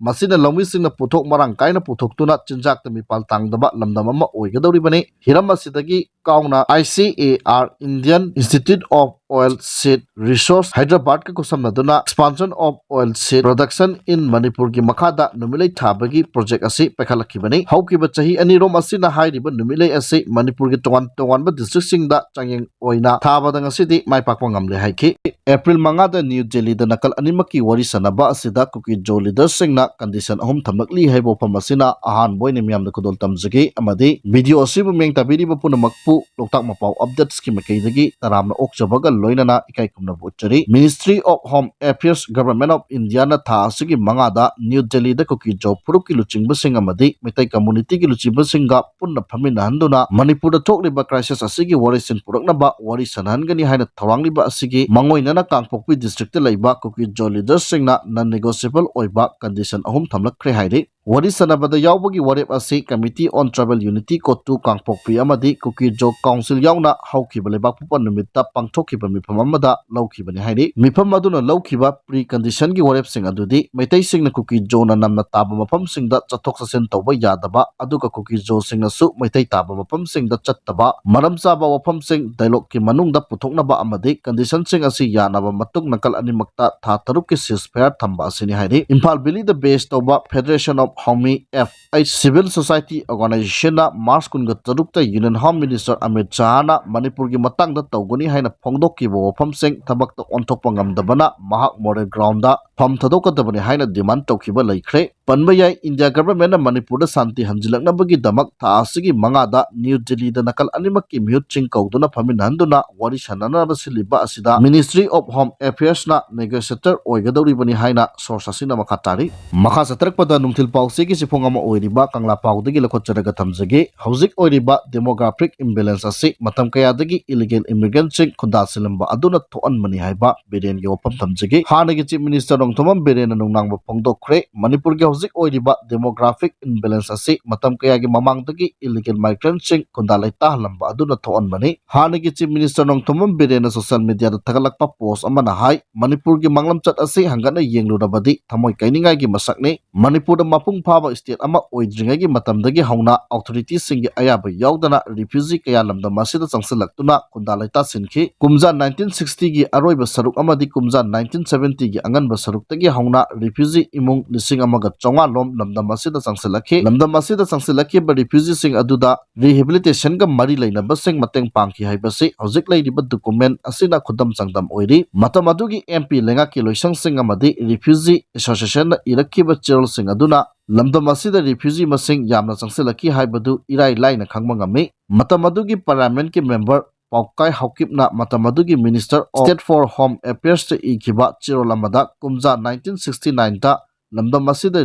ꯃꯁꯤꯅ ꯂꯧꯃꯤꯁꯤꯡꯅ ꯄꯣꯠꯊꯣꯛ ꯃꯔꯥꯡ ꯀꯥꯏꯅ ꯄꯨꯊꯣꯛꯇꯨꯅ ꯆꯤꯟꯖꯥꯛꯇ ꯃꯤꯄꯥꯜ ꯇꯥꯡꯗꯕ ꯂꯝꯗꯝ ꯑꯃ ꯑꯣꯏꯒꯗꯧꯔꯤꯕꯅꯤ꯫ ꯍꯤꯔꯝ ꯑꯁꯤꯗꯒꯤ ꯀꯥꯎꯅ I C A R, Indian Institute of Oil Seed Research, ꯍꯥꯏꯗ꯭ꯔꯕꯥꯗꯀ ꯈꯨꯠꯁꯝꯅꯗꯨꯅ Expansion of Oil Seed Production in ꯃꯅꯤꯄꯨꯔꯒꯤ ꯃꯈꯥꯗ ꯅꯨꯃꯤꯠꯂꯩ ꯊꯥꯕꯒꯤ ꯄ꯭ꯔꯣꯖꯦꯛ ꯑꯁꯤ ꯄꯥꯏꯈꯠꯂꯛꯈꯤꯕꯅꯤ꯫ ꯍꯧꯈꯤꯕ ꯆꯍꯤ ꯑꯅꯤꯔꯣꯝ ꯑꯁꯤꯅ ꯍꯥꯏꯔꯤꯕ ꯅꯨꯃꯤꯠꯂꯩ ꯑꯁꯤ ꯃꯅꯤꯄꯨꯔꯒꯤ ꯇꯣꯉꯥꯟ ꯇꯣꯉꯥꯟꯕ ꯗꯤꯁꯇ꯭ꯔꯤꯛꯁꯤꯡꯗ ꯆꯥꯡꯌꯦꯡ ꯑꯣꯏꯅ ꯊꯥꯕꯗ ꯉꯁꯤꯗꯤ ꯃꯥꯏ ꯄꯥꯛꯄ ꯉꯝꯂꯦ ꯍꯥꯏꯈꯤ꯫ ꯑꯦꯄ꯭ꯔꯤꯜ ꯃꯉꯥꯗ ꯅ꯭ꯌꯨ ꯗꯦꯜꯂꯤꯗ ꯅꯥꯀꯜ ꯑꯅꯤꯃꯛꯀꯤ ꯋꯥꯔꯤ ꯁꯥꯟꯅꯕ ꯑꯁꯤꯗ ꯀꯨꯀꯤ ꯖꯣ ꯂꯤꯗꯔꯁꯤꯡꯅ ꯀꯟꯗꯤꯁꯟ ꯑꯍꯨꯝ ꯊꯝꯂꯛꯂꯤ ꯍꯥꯏꯕ ꯋꯥꯐꯝ ꯑꯁꯤꯅ ꯑꯍꯥꯟꯕ ꯑꯣꯏꯅ ꯃꯤꯌꯥꯝꯗ ꯈꯨꯗꯣꯜ ꯇꯝꯖꯒꯦ ꯑꯃꯗꯤ ꯚꯤꯗꯤꯑꯣ ꯑꯁꯤꯕꯨ ꯃꯤꯠꯌꯦꯡ ꯇꯥꯕꯤꯔꯤꯕ ꯄꯨꯝꯅꯃꯛꯄꯨ ꯂꯣꯛꯇꯥꯛ ꯃꯄꯥꯎ ꯑꯞꯗꯦꯠꯁꯀꯤ ꯃꯥꯏꯀꯩꯗꯒꯤ ꯇꯔꯥꯝꯅ ꯑꯣꯛꯆꯕꯒ ꯂꯣꯏꯅꯅ ꯏꯀꯥꯏ ꯈꯨꯝꯅꯕ ꯎꯠꯆꯔꯤ꯫ Ministry of Home Affairs, Government of India ꯅ ꯊꯥ ꯑꯁꯤꯒꯤ ꯃꯉꯥꯗ ꯅ꯭ꯌꯨ ꯗꯦꯜꯂꯤꯗ ꯀꯨꯀꯤ ꯖꯣ ꯐꯨꯔꯨꯞꯀꯤ ꯂꯨꯆꯤꯡꯕꯁꯤꯡ ꯑꯃꯗꯤ ꯃꯩꯇꯩ ꯀꯝꯃꯨꯅꯤꯇꯤꯒꯤ ꯂꯨꯆꯤꯡꯕꯁꯤꯡꯒ ꯄꯨꯟꯅ ꯐꯝꯃꯤꯟꯅꯍꯟꯗꯨꯅ ꯃꯅꯤꯄꯨꯔꯗ ꯊꯣꯛꯂꯤꯕ ꯀ꯭ꯔꯥꯏꯁꯤꯁ ꯑꯁꯤꯒꯤ ꯋꯥꯔꯦꯞꯁꯤꯡ ꯄꯨꯔꯛꯅꯕ ꯋꯥꯔꯤ ꯁꯥꯟꯅꯍꯟꯒꯅꯤ ꯍꯥꯏꯅ ꯊꯧꯔꯥꯡꯂꯤꯕ ꯑꯁꯤꯒꯤ ꯃꯥꯡꯑꯣꯏꯅꯅ ꯀꯥꯡꯄꯣꯛꯄꯤ ꯗꯤꯁꯇ꯭ꯔꯤꯛꯇ ꯂꯩꯕ ꯀꯨꯀꯤ ꯖꯣ ꯂꯤꯗꯔꯁꯤꯡꯅ ꯅꯟ ꯅꯦꯒꯣꯁꯤꯌꯦꯕꯜ ꯑꯣꯏꯕ ꯀꯟꯗꯤꯁꯟ ꯑꯍꯨꯝ ꯊꯝꯂꯛꯈ꯭ꯔꯦ ꯍꯥꯏꯔꯤ꯫ ꯋꯥꯔꯤ ꯁꯥꯟꯅꯕꯗ ꯌꯥꯎꯕꯒꯤ ꯋꯥꯔꯦꯞ ꯑꯁꯤ Committee on Tribal Unity, ꯀꯣꯇꯨ, ꯀꯥꯡꯄꯣꯛꯄꯤ ꯑꯃꯗꯤ ꯀꯨꯀꯤ ꯖꯣ ꯀꯥꯎꯟꯁꯤꯜ ꯌꯥꯎꯅ ꯍꯧꯈꯤꯕ ꯂꯩꯕꯥꯛꯄꯣꯛꯄ ꯅꯨꯃꯤꯠꯇ ꯄꯥꯡꯊꯣꯛꯈꯤꯕ ꯃꯤꯐꯝ ꯑꯃꯗ ꯂꯧꯈꯤꯕꯅꯤ ꯍꯥꯏꯔꯤ꯫ ꯃꯤꯐꯝ ꯑꯗꯨꯅ ꯂꯧꯈꯤꯕ ꯄ꯭ꯔꯤ ꯀꯟꯗꯤꯁꯟꯒꯤ ꯋꯥꯔꯦꯞꯁꯤꯡ ꯑꯗꯨꯗꯤ ꯃꯩꯇꯩꯁꯤꯡꯅ ꯀꯨꯀꯤ ꯖꯣꯅ ꯅꯝꯅ ꯇꯥꯕ ꯃꯐꯝꯁꯤꯡꯗ ꯆꯠꯊꯣꯛ ꯆꯠꯁꯤꯟ ꯇꯧꯕ ꯌꯥꯗꯕ, ꯑꯗꯨꯒ ꯀꯨꯀꯤ ꯖꯣꯁꯤꯡꯅꯁꯨ ꯃꯩꯇꯩ ꯇꯥꯕ ꯃꯐꯝꯁꯤꯡꯗ ꯆꯠꯇꯕ, ꯃꯔꯝ ꯆꯥꯕ ꯋꯥꯐꯝꯁꯤꯡ ꯗꯥꯏꯂꯣꯒꯀꯤ ꯃꯅꯨꯡꯗ ꯄꯨꯊꯣꯛꯅꯕ ꯑꯃꯗꯤ ꯀꯟꯗꯤꯁꯟꯁꯤꯡ ꯑꯁꯤ ꯌꯥꯅꯕ ꯃꯇꯨꯡ ꯅꯥꯀꯜ ꯑꯅꯤꯃꯛꯇ ꯊꯥ ꯇꯔꯨꯛꯀꯤ ceasefire ꯊꯝꯕ ꯑꯁꯤꯅꯤ ꯍꯥꯏꯔꯤ꯫ ꯏꯝꯐꯥꯜ ꯚꯦꯂꯤꯗ base ꯇꯧꯕ Federation of Home Affairs Civil Society Organization ꯅ ꯃꯥꯔꯆ ꯀꯨꯟꯒ ꯇꯔꯨꯛꯇ Union Home Minister ꯑꯃꯤꯠ ꯁꯥꯍꯅ ꯃꯅꯤꯄꯨꯔꯒꯤ ꯃꯇꯥꯡꯗ ꯇꯧꯒꯅꯤ ꯍꯥꯏꯅ ꯐꯣꯡꯗꯣꯛꯈꯤꯕ ꯋꯥꯐꯝꯁꯤꯡ ꯊꯕꯛꯇ ꯑꯣꯟꯊꯣꯛꯄ ꯉꯝꯗꯕꯅ ꯃꯍꯥꯛ moral ground ꯗ ꯐꯝ ꯊꯥꯗꯣꯛꯀꯗꯕꯅꯤ ꯍꯥꯏꯅ demand ꯇꯧꯈꯤꯕ ꯂꯩꯈ꯭ꯔꯦ꯫ ꯄꯟꯕ ꯌꯥꯏ, ꯏꯟꯗꯤꯌꯥ ꯒꯚꯔꯟꯃꯦꯟꯠꯅ ꯃꯅꯤꯄꯨꯔꯗ ꯁꯥꯟꯇꯤ ꯍꯟꯖꯤꯜꯂꯛꯅꯕꯒꯤꯗꯃꯛ ꯊꯥ ꯑꯁꯤꯒꯤ ꯃꯉꯥꯗ ꯅ꯭ꯌꯨ ꯗꯤꯜꯂꯤꯗ ꯅꯥꯀꯜ ꯑꯅꯤꯃꯛꯀꯤ ꯃꯤꯍꯨꯠꯁꯤꯡ ꯀꯧꯗꯨꯅ ꯐꯝꯃꯤꯟꯅꯍꯟꯗꯨꯅ ꯋꯥꯔꯤ ꯁꯥꯟꯅꯅꯕ ꯁꯤꯜꯂꯤꯕ ꯑꯁꯤꯗ Ministry of Home Affairs ꯅ negotiator ꯑꯣꯏꯒꯗꯧꯔꯤꯕꯅꯤ ꯍꯥꯏꯅ source ꯑꯁꯤꯅ ꯃꯈꯥ ꯇꯥꯔꯤ꯫ ꯃꯈꯥ ꯆꯠꯊꯔꯛꯄꯗ ꯅꯨꯡꯊꯤꯜ ꯄꯥꯎꯆꯦꯒꯤ ꯆꯦꯐꯣꯡ ꯑꯃ ꯑꯣꯏꯔꯤꯕ ꯀꯪꯂꯥ ꯄꯥꯎꯗꯒꯤ ꯂꯧꯈꯠꯆꯔꯒ ꯊꯝꯖꯒꯦ꯫ ꯍꯧꯖꯤꯛ ꯑꯣꯏꯔꯤꯕ demographic imbalance ꯑꯁꯤ ꯃꯇꯝ ꯀꯌꯥꯗꯒꯤ illegal immigrant ꯁꯤꯡ ꯈꯨꯟꯗꯥ ꯁꯤꯜꯂꯝꯕ ꯑꯗꯨꯅ ꯊꯣꯛꯍꯟꯕꯅꯤ ꯍꯥꯏꯕ ꯕꯤꯔꯦꯟꯒꯤ ꯋꯥꯐꯝ ꯊꯝꯖꯒꯦ꯫ ꯍꯥꯟꯅꯒꯤ Chief Minister ꯅꯣꯡꯊꯣꯝꯕꯝ ꯕꯤꯔꯦꯟꯅ ꯅꯨꯡꯅꯥꯡꯕ ꯐꯣꯡꯗꯣꯛꯈ꯭ꯔꯦ꯫ ꯃꯅꯤꯄꯨꯔꯒꯤ ꯍꯧꯖꯤꯛ ꯑꯣꯏꯔꯤꯕ demographic imbalance ꯑꯁꯤ ꯃꯇꯝ ꯀꯌꯥꯒꯤ ꯃꯃꯥꯡꯗꯒꯤ illegal migrantꯁꯤꯡ ꯈꯨꯟꯗꯥ ꯂꯩꯇꯥꯍꯜꯂꯝꯕ ꯑꯗꯨꯅ ꯊꯣꯛꯍꯟꯕꯅꯤ꯫ ꯍꯥꯟꯅꯒꯤ Chief Minister Nongthombam ꯕꯤꯔꯦꯟꯅ social mediaꯗ ꯊꯥꯒꯠꯂꯛꯄ post ꯑꯃꯅ ꯍꯥꯏ, ꯃꯅꯤꯄꯨꯔꯒꯤ ꯃꯥꯡꯂꯝꯆꯠ ꯑꯁꯤ ꯍꯪꯒꯠꯅ ꯌꯦꯡꯂꯨꯔꯕꯗꯤ ꯊꯃꯣꯏ ꯀꯥꯏꯅꯤꯡꯉꯥꯏꯒꯤ ꯃꯁꯛꯅꯤ꯫ ꯃꯅꯤꯄꯨꯔꯗ ꯃꯄꯨꯡ ꯐꯥꯕ state ꯑꯃ ꯑꯣꯏꯗ꯭ꯔꯤꯉꯩꯒꯤ ꯃꯇꯝꯗꯒꯤ ꯍꯧꯅ authorityꯁꯤꯡꯒꯤ ꯑꯌꯥꯕ ꯌꯥꯎꯗꯅ refugee ꯀꯌꯥ ꯂꯝꯗꯝ ꯑꯁꯤꯗ ꯆꯪꯁꯤꯜꯂꯛꯇꯨꯅ ꯈꯨꯟꯗꯥ ꯂꯩꯇꯥꯁꯤꯟꯈꯤ꯫ ꯀꯨꯝꯖꯥ nineteen sixtyꯒꯤ ꯑꯔꯣꯏꯕ ꯁꯔꯨꯛ ꯑꯃꯗꯤ ꯀꯨꯝꯖꯥ nineteen seventyꯒꯤ ꯑꯉꯟꯕ ꯁꯔꯨꯛꯇꯒꯤ ꯍꯧꯅ refugee ꯏꯃꯨꯡ ꯂꯤꯁꯤꯡ ꯑꯃꯒ ꯆꯥꯝꯃꯉꯥ ꯂꯣꯝ ꯂꯝꯗꯝ ꯑꯁꯤꯗ ꯆꯪꯁꯤꯜꯂꯛꯈꯤ꯫ ꯂꯝꯗꯝ ꯑꯁꯤꯗ ꯆꯪꯁꯤꯜꯂꯛꯈꯤꯕ refugeeꯁꯤꯡ ꯑꯗꯨꯗ rehabilitationꯒ ꯃꯔꯤ ꯂꯩꯅꯕꯁꯤꯡ ꯃꯇꯦꯡ ꯄꯥꯡꯈꯤ ꯍꯥꯏꯕꯁꯤ ꯍꯧꯖꯤꯛ ꯂꯩꯔꯤꯕ document ꯑꯁꯤꯅ ꯈꯨꯗꯝ ꯆꯥꯡꯗꯝ ꯑꯣꯏꯔꯤ꯫ ꯃꯇꯝ ꯑꯗꯨꯒꯤ MP ꯂꯩꯉꯥꯛꯀꯤ ꯂꯣꯏꯁꯪꯁꯤꯡ ꯑꯃꯗꯤ refugee associationꯅ ꯏꯔꯛꯈꯤꯕ ꯆꯦꯔꯣꯜꯁꯤꯡ ꯑꯗꯨꯅ ꯂꯝꯗꯝ ꯑꯁꯤꯗ refugee ꯃꯁꯤꯡ ꯌꯥꯝꯅ ꯆꯪꯁꯤꯜꯂꯛꯈꯤ ꯍꯥꯏꯕꯗꯨ ꯏꯔꯥꯏ ꯂꯥꯏꯅ ꯈꯪꯕ ꯉꯝꯃꯤ꯫ ꯃꯇꯝ ꯑꯗꯨꯒꯤ parliamentꯀꯤ member ꯄꯥꯎꯀꯥꯏ ꯍꯥꯎꯀꯤꯞꯅ ꯃꯇꯝ ꯑꯗꯨꯒꯤ Minister of State for Home Affairsꯇ ꯏꯈꯤꯕ ꯆꯦꯔꯣꯜ ꯑꯃꯗ ꯀꯨꯝꯖꯥ nineteen sixty nineꯗ ꯂꯝꯗꯝ ꯑꯁꯤꯗ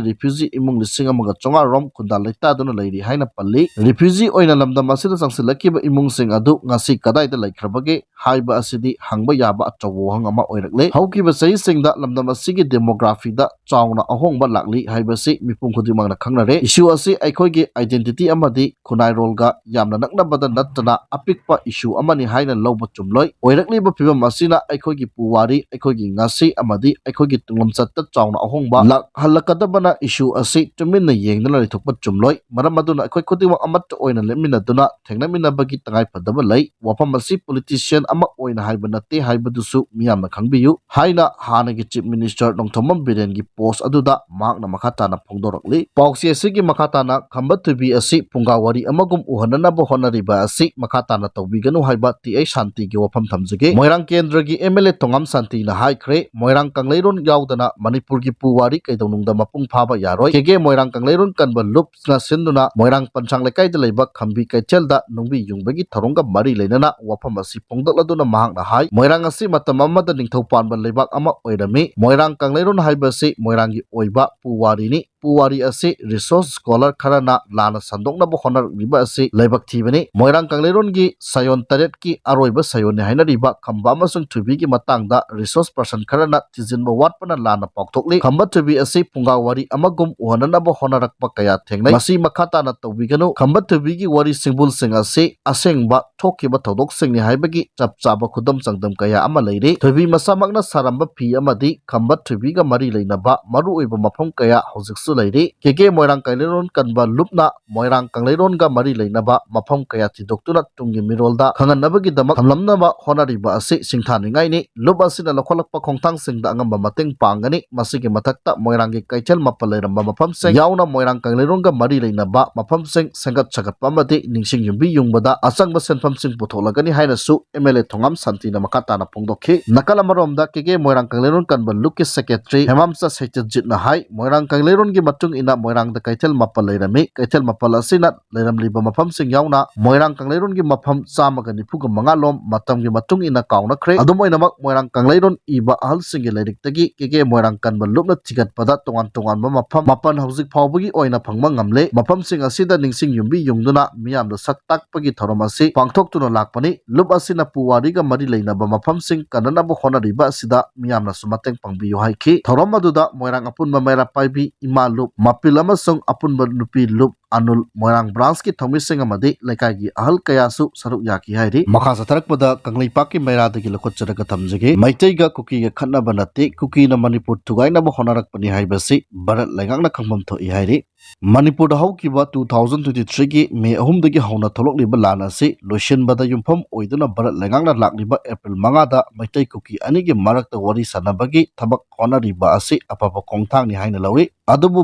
refugee ꯏꯃꯨꯡ ꯂꯤꯁꯤꯡ ꯑꯃꯒ ꯆꯥꯝꯃꯉꯥ ꯔꯣꯝ ꯈꯨꯟꯗꯥ ꯂꯩꯇꯥꯗꯨꯅ ꯂꯩꯔꯤ ꯍꯥꯏꯅ ꯄꯜꯂꯤ꯫ Refugee ꯑꯣꯏꯅ ꯂꯝꯗꯝ ꯑꯁꯤꯗ ꯆꯪꯁꯤꯜꯂꯛꯈꯤꯕ ꯏꯃꯨꯡꯁꯤꯡ ꯑꯗꯨ ꯉꯁꯤ ꯀꯗꯥꯏꯗ ꯂꯩꯈ꯭ꯔꯕꯒꯦ ꯍꯥꯏꯕ ꯑꯁꯤꯗꯤ ꯍꯪꯕ ꯌꯥꯕ ꯑꯆꯧꯕ ꯋꯥꯍꯪ ꯑꯃ ꯑꯣꯏꯔꯛꯂꯦ꯫ ꯍꯧꯈꯤꯕ ꯆꯍꯤꯁꯤꯡꯗ ꯂꯝꯗꯝ ꯑꯁꯤꯒꯤ demographyꯗ ꯆꯥꯎꯅ ꯑꯍꯣꯡꯕ ꯂꯥꯛꯂꯤ ꯍꯥꯏꯕꯁꯤ ꯃꯤꯄꯨꯝ ꯈꯨꯗꯤꯡꯃꯛꯅ ꯈꯪꯅꯔꯦ꯫ Issue ꯑꯁꯤ ꯑꯩꯈꯣꯏꯒꯤ identity ꯑꯃꯗꯤ ꯈꯨꯟꯅꯥꯏꯔꯣꯜꯒ ꯌꯥꯝꯅ ꯅꯛꯅꯕꯗ ꯅꯠꯇꯅ ꯑꯄꯤꯛꯄ issue ꯑꯃꯅꯤ ꯍꯥꯏꯅ ꯂꯧꯕ ꯆꯨꯝꯂꯣꯏ꯫ ꯑꯣꯏꯔꯛꯂꯤꯕ ꯐꯤꯕꯝ ꯑꯁꯤꯅ ꯑꯩꯈꯣꯏꯒꯤ ꯄꯨꯋꯥꯔꯤ, ꯑꯩꯈꯣꯏꯒꯤ ꯉꯁꯤ ꯑꯃꯗꯤ ꯑꯩꯈꯣꯏꯒꯤ ꯇꯨꯡꯂꯝꯆꯠꯇ ꯆꯥꯎꯅ ꯑꯍꯣꯡꯕ ꯂꯥꯛꯍꯜꯂꯛꯀꯗꯕꯅ issue ꯑꯁꯤ ꯇꯨꯃꯤꯟꯅ ꯌꯦꯡꯗꯨꯅ ꯂꯩꯊꯣꯛꯄ ꯆꯨꯝꯂꯣꯏ꯫ ꯃꯔꯝ ꯑꯗꯨꯅ ꯑꯩꯈꯣꯏ ꯈꯨꯗꯤꯡꯃꯛ ꯑꯃꯠꯇ ꯑꯣꯏꯅ ꯂꯦꯞꯃꯤꯟꯅꯗꯨꯅ ꯊꯦꯡꯅꯃꯤꯟꯅꯕꯒꯤ ꯇꯉꯥꯏꯐꯗꯕ ꯂꯩ꯫ ꯋꯥꯐꯝ ꯑꯁꯤ politician ꯑꯃ ꯑꯣꯏꯅ ꯍꯥꯏꯕ ꯅꯠꯇꯦ ꯍꯥꯏꯕꯗꯨꯁꯨ ꯃꯤꯌꯥꯝꯅ ꯈꯪꯕꯤꯌꯨ ꯍꯥꯏꯅ ꯍꯥꯟꯅꯒꯤ Chief Minister ꯅꯣꯡꯊꯣꯝꯕꯝ ꯕꯤꯔꯦꯟꯒꯤ post ꯑꯗꯨꯗ ꯃꯍꯥꯛꯅ ꯃꯈꯥ ꯇꯥꯅ ꯐꯣꯡꯗꯣꯔꯛꯂꯤ꯫ ꯄꯥꯎꯆꯦ ꯑꯁꯤꯒꯤ ꯃꯈꯥ ꯇꯥꯅ ꯈꯝꯕ ꯊꯣꯏꯕꯤ ꯑꯁꯤ ꯐꯨꯡꯒꯥ ꯋꯥꯔꯤ ꯑꯃꯒꯨꯝ ꯎꯍꯟꯅꯅꯕ ꯍꯣꯠꯅꯔꯤꯕ ꯑꯁꯤ ꯃꯈꯥ ꯇꯥꯅ ꯇꯧꯕꯤꯒꯅꯨ ꯍꯥꯏꯕ ꯇꯤ ꯑꯩꯆ ꯁꯥꯟꯇꯤꯒꯤ ꯋꯥꯐꯝ ꯊꯝꯖꯒꯦ꯫ ꯃꯣꯏꯔꯥꯡ ꯀꯦꯟꯗ꯭ꯔꯒꯤ MLA ꯊꯣꯉꯥꯝ ꯁꯥꯟꯇꯤꯅ ꯍꯥꯏꯈ꯭ꯔꯦ, ꯃꯣꯏꯔꯥꯡ ꯀꯪꯂꯩꯔꯣꯟ ꯌꯥꯎꯗꯅ ꯃꯅꯤꯄꯨꯔꯒꯤ ꯄꯨꯋꯥꯔꯤ ꯀꯩꯗꯧꯅꯨꯡꯗ ꯃꯄꯨꯡ ꯐꯥꯕ ꯌꯥꯔꯣꯏ꯫ ꯀꯦꯒꯦ ꯃꯣꯏꯔꯥꯡ ꯀꯪꯂꯩꯔꯣꯟ ꯀꯟꯕ ꯂꯨꯞꯅ ꯁꯤꯟꯗꯨꯅ ꯃꯣꯏꯔꯥꯡ ꯄꯟꯁꯥꯡ ꯂꯩꯀꯥꯏꯗ ꯂꯩꯕ ꯈꯝꯕꯤ ꯀꯩꯊꯦꯜꯗ ꯅꯨꯡꯕꯤ ꯌꯨꯡꯕꯒꯤ ꯊꯧꯔꯝꯒ ꯃꯔꯤ ꯂꯩꯅꯅ ꯋꯥꯐꯝ ꯑꯁꯤ ꯐꯣꯡꯗꯣꯛꯂꯗꯨꯅ ꯃꯍꯥꯛꯅ ꯍꯥꯏ, ꯃꯣꯏꯔꯥꯡ ꯑꯁꯤ ꯃꯇꯝ ꯑꯃꯗ ꯅꯤꯡꯊꯧ ꯄꯥꯟꯕ ꯂꯩꯕꯥꯛ ꯑꯃ ꯑꯣꯏꯔꯝꯃꯤ꯫ ꯃꯣꯏꯔꯥꯡ ꯀꯪꯂꯩꯔꯣꯟ ꯍꯥꯏꯕꯁꯤ ꯃꯣꯏꯔꯥꯡꯒꯤ ꯑꯣꯏꯕ ꯄꯨꯋꯥꯔꯤꯅꯤ꯫ ꯄꯨꯋꯥꯔꯤ ꯑꯁꯤ resource scholar ꯈꯔꯅ ꯂꯥꯟꯅ ꯁꯟꯗꯣꯛꯅꯕ ꯍꯣꯠꯅꯔꯛꯂꯤꯕ ꯑꯁꯤ ꯂꯥꯏꯕꯛ ꯊꯤꯕꯅꯤ꯫ ꯃꯣꯏꯔꯥꯡ ꯀꯪꯂꯩꯔꯣꯟꯒꯤ ꯁꯥꯌꯣꯟ ꯇꯔꯦꯠꯀꯤ ꯑꯔꯣꯏꯕ ꯁꯥꯌꯣꯟꯅꯤ ꯍꯥꯏꯅꯔꯤꯕ ꯈꯝꯕ ꯑꯃꯁꯨꯡ ꯊꯣꯏꯕꯤꯒꯤ ꯃꯇꯥꯡꯗ resource person ꯈꯔꯅ ꯊꯤꯖꯤꯟꯕ ꯋꯥꯠꯄꯅ ꯂꯥꯟꯅ ꯄꯥꯎꯊꯣꯛꯂꯤ꯫ ꯈꯝꯕ ꯊꯣꯏꯕꯤ ꯑꯁꯤ ꯐꯨꯡꯒꯥ ꯋꯥꯔꯤ ꯑꯃꯒꯨꯝ ꯎꯍꯟꯅꯅꯕ ꯍꯣꯠꯅꯔꯛꯄ ꯀꯌꯥ ꯊꯦꯡꯅꯩ꯫ ꯃꯁꯤ ꯃꯈꯥ ꯇꯥꯅ ꯇꯧꯕꯤꯒꯅꯨ꯫ ꯈꯝꯕ ꯊꯣꯏꯕꯤꯒꯤ ꯋꯥꯔꯤ ꯁꯤꯡꯕꯨꯜꯁꯤꯡ ꯑꯁꯤ ꯑꯁꯦꯡꯕ ꯊꯣꯛꯈꯤꯕ ꯊꯧꯗꯣꯛꯁꯤꯡꯅꯤ ꯍꯥꯏꯕꯒꯤ ꯆꯞ ꯆꯥꯕ ꯈꯨꯗꯝ ꯆꯥꯡꯗꯝ ꯀꯌꯥ ꯑꯃ ꯂꯩꯔꯤ꯫ ꯊꯣꯏꯕꯤ ꯃꯁꯥꯃꯛꯅ ꯁꯥꯔꯝꯕ ꯐꯤ ꯑꯃꯗꯤ ꯈꯝꯕ ꯊꯣꯏꯕꯤꯒ ꯃꯔꯤ ꯂꯩꯅꯕ ꯃꯔꯨꯑꯣꯏꯕ ꯃꯐꯝ ꯀꯌꯥ ꯍꯧꯖꯤꯛꯁꯨ ꯂꯩꯔꯤ꯫ ꯀꯦ ꯀꯦ ꯃꯣꯏꯔꯥꯡ ꯀꯪꯂꯩꯔꯣꯟ ꯀꯟꯕ ꯂꯨꯞꯅ ꯃꯣꯏꯔꯥꯡ ꯀꯪꯂꯩꯔꯣꯟꯒ ꯃꯔꯤ ꯂꯩꯅꯕ ꯃꯐꯝ ꯀꯌꯥ ꯊꯤꯗꯣꯛꯇꯨꯅ ꯇꯨꯡꯒꯤ ꯃꯤꯔꯣꯜꯗ ꯈꯪꯍꯟꯅꯕꯒꯤꯗꯃꯛ ꯊꯝꯂꯝꯅꯕ ꯍꯣꯠꯅꯔꯤꯕ ꯑꯁꯤ ꯁꯤꯡꯊꯥꯅꯤꯡꯉꯥꯏꯅꯤ꯫ ꯂꯨꯞ ꯑꯁꯤꯅ ꯂꯧꯈꯠꯂꯛꯄ ꯈꯣꯡꯊꯥꯡꯁꯤꯡꯗ ꯑꯉꯝꯕ ꯃꯇꯦꯡ ꯄꯥꯡꯒꯅꯤ꯫ ꯃꯁꯤꯒꯤ ꯃꯊꯛꯇ ꯃꯣꯏꯔꯥꯡꯒꯤ ꯀꯩꯊꯦꯜ ꯃꯥꯄꯜ ꯂꯩꯔꯝꯕ ꯃꯐꯝꯁꯤꯡ ꯌꯥꯎꯅ ꯃꯣꯏꯔꯥꯡ ꯀꯪꯂꯩꯔꯣꯟꯒ ꯃꯔꯤ ꯂꯩꯅꯕ ꯃꯐꯝꯁꯤꯡ ꯁꯦꯝꯒꯠ ꯁꯥꯒꯠꯄ ꯑꯃꯗꯤ ꯅꯤꯡꯁꯤꯡ ꯌꯨꯝꯕꯤ ꯌꯨꯡꯕꯗ ꯑꯆꯪꯕ ꯁꯦꯟꯐꯝꯁꯤꯡ ꯄꯨꯊꯣꯛꯂꯒꯅꯤ ꯍꯥꯏꯅꯁꯨ ꯑꯦꯝ ꯑꯦꯜ ꯑꯦ ꯊꯣꯉꯥꯝ ꯁꯥꯟꯇꯤꯅ ꯃꯈꯥ ꯇꯥꯅ ꯐꯣꯡꯗꯣꯛꯈꯤ꯫ ꯅꯥꯀꯜ ꯑꯃꯔꯣꯝꯗ ꯀꯦ ꯀꯦ ꯃꯣꯏꯔꯥꯡ ꯀꯪꯂꯩꯔꯣꯟ ꯀꯟꯕ ꯂꯨꯞꯀꯤ ꯁꯦꯀ꯭ꯔꯦꯇꯔꯤ ꯍꯦꯃꯥꯝꯆ ꯁꯩꯇꯖꯤꯠꯅ ꯍꯥꯏ, ꯃꯣꯏꯔꯥꯡ ꯀꯪꯂꯩꯔꯣꯟꯒꯤ ꯃꯇꯨꯡ ꯏꯟꯅ ꯃꯣꯏꯔꯥꯡꯗ ꯀꯩꯊꯦꯜ ꯃꯥꯄꯜ ꯂꯩꯔꯝꯃꯤ꯫ ꯀꯩꯊꯦꯜ ꯃꯥꯄꯜ ꯑꯁꯤꯅ ꯂꯩꯔꯝꯂꯤꯕ ꯃꯐꯝꯁꯤꯡ ꯌꯥꯎꯅ ꯃꯣꯏꯔꯥꯡ ꯀꯪꯂꯩꯔꯣꯟꯒꯤ ꯃꯐꯝ ꯆꯥꯝꯃꯒ ꯅꯤꯐꯨꯒ ꯃꯉꯥ ꯂꯣꯝ ꯃꯇꯝꯒꯤ ꯃꯇꯨꯡ ꯏꯟꯅ ꯀꯥꯎꯅꯈ꯭ꯔꯦ꯫ ꯑꯗꯨꯝ ꯑꯣꯏꯅꯃꯛ ꯃꯣꯏꯔꯥꯡ ꯀꯪꯂꯩꯔꯣꯟ ꯏꯕ ꯑꯍꯜꯁꯤꯡꯒꯤ ꯂꯥꯏꯔꯤꯛꯇꯒꯤ ꯀꯦ ꯀꯦ ꯃꯣꯏꯔꯥꯡ ꯀꯟꯕ ꯂꯨꯞꯅ ꯊꯤꯒꯠꯄꯗ ꯇꯣꯉꯥꯟ ꯇꯣꯉꯥꯟꯕ ꯃꯐꯝ ꯃꯥꯄꯜ ꯍꯧꯖꯤꯛ ꯐꯥꯎꯕꯒꯤ ꯑꯣꯏꯅ ꯐꯪꯕ ꯉꯝꯂꯦ꯫ ꯃꯐꯝꯁꯤꯡ ꯑꯁꯤꯗ ꯅꯤꯡꯁꯤꯡ ꯌꯨꯝꯕꯤ ꯌꯨꯡꯗꯨꯅ ꯃꯤꯌꯥꯝꯗ ꯁꯛ ꯇꯥꯛꯄꯒꯤ ꯊꯧꯔꯝ ꯑꯁꯤ ꯄꯥꯡꯊꯣꯛꯇꯨꯅ ꯂꯥꯛꯄꯅꯤ꯫ ꯂꯨꯞ ꯑꯁꯤꯅ ꯄꯨꯋꯥꯔꯤꯒ ꯃꯔꯤ ꯂꯩꯅꯕ ꯃꯐꯝꯁꯤꯡ ꯀꯟꯅꯅꯕ ꯍꯣꯠꯅꯔꯤꯕ ꯑꯁꯤꯗ ꯃꯤꯌꯥꯝꯅꯁꯨ ꯃꯇꯦꯡ ꯄꯥꯡꯕꯤꯌꯨ ꯍꯥꯏꯈꯤ꯫ ꯊꯧꯔꯝ ꯑꯗꯨꯗ ꯃꯣꯏꯔꯥꯡ ꯑꯄꯨꯟꯕ ꯃꯩꯔꯥ ꯄꯥꯏꯕꯤ ꯏꯃꯥ ꯂꯨꯞ ꯃꯄꯤꯜ ꯑꯃꯁꯨꯡ ꯑꯄꯨꯟꯕ ꯅꯨꯄꯤ ꯂꯨꯞ ꯑꯅꯨꯜ, ꯃꯣꯏꯔꯥꯡ ꯕ꯭ꯔꯥꯟꯁꯀꯤ ꯊꯧꯃꯤꯁꯤꯡ ꯑꯃꯗꯤ ꯂꯩꯀꯥꯏꯒꯤ ꯑꯍꯜ ꯀꯌꯥꯁꯨ ꯁꯔꯨꯛ ꯌꯥꯈꯤ ꯍꯥꯏꯔꯤ꯫ ꯃꯈꯥ ꯆꯠꯊꯔꯛꯄꯗ ꯀꯪꯂꯩꯄꯥꯛꯀꯤ ꯃꯩꯔꯥꯗꯒꯤ ꯂꯧꯈꯠꯆꯔꯒ ꯊꯝꯖꯒꯦ꯫ ꯃꯩꯇꯩꯒ ꯀꯨꯀꯤꯒ ꯈꯠꯅꯕ ꯅꯠꯇꯦ, ꯀꯨꯀꯤꯅ ꯃꯅꯤꯄꯨꯔ ꯊꯨꯒꯥꯏꯅꯕ ꯍꯣꯠꯅꯔꯛꯄꯅꯤ ꯍꯥꯏꯕꯁꯤ ꯚꯥꯔꯠ ꯂꯩꯉꯥꯛꯅ ꯈꯪꯐꯝ ꯊꯣꯛꯏ ꯍꯥꯏꯔꯤ꯫ ꯃꯅꯤꯄꯨꯔꯗ ꯍꯧꯈꯤꯕ two thousand twenty three ꯒꯤ ꯃꯦ ꯑꯍꯨꯝꯗꯒꯤ ꯍꯧꯅ ꯊꯣꯛꯂꯛꯂꯤꯕ ꯂꯥꯟ ꯑꯁꯤ ꯂꯣꯏꯁꯤꯟꯕꯗ ꯌꯨꯝꯐꯝ ꯑꯣꯏꯗꯨꯅ ꯚꯥꯔꯠ ꯂꯩꯉꯥꯛꯅ ꯂꯥꯛꯂꯤꯕ ꯑꯦꯄ꯭ꯔꯤꯜ ꯃꯉꯥꯗ ꯃꯩꯇꯩ ꯀꯨꯀꯤ ꯑꯅꯤꯒꯤ ꯃꯔꯛꯇ ꯋꯥꯔꯤ ꯁꯥꯟꯅꯕꯒꯤ ꯊꯕꯛ ꯍꯣꯠꯅꯔꯤꯕ ꯑꯁꯤ ꯑꯐꯕ ꯈꯣꯡꯊꯥꯡꯅꯤ ꯍꯥꯏꯅ ꯂꯧꯏ꯫ ꯑꯗꯨꯕꯨ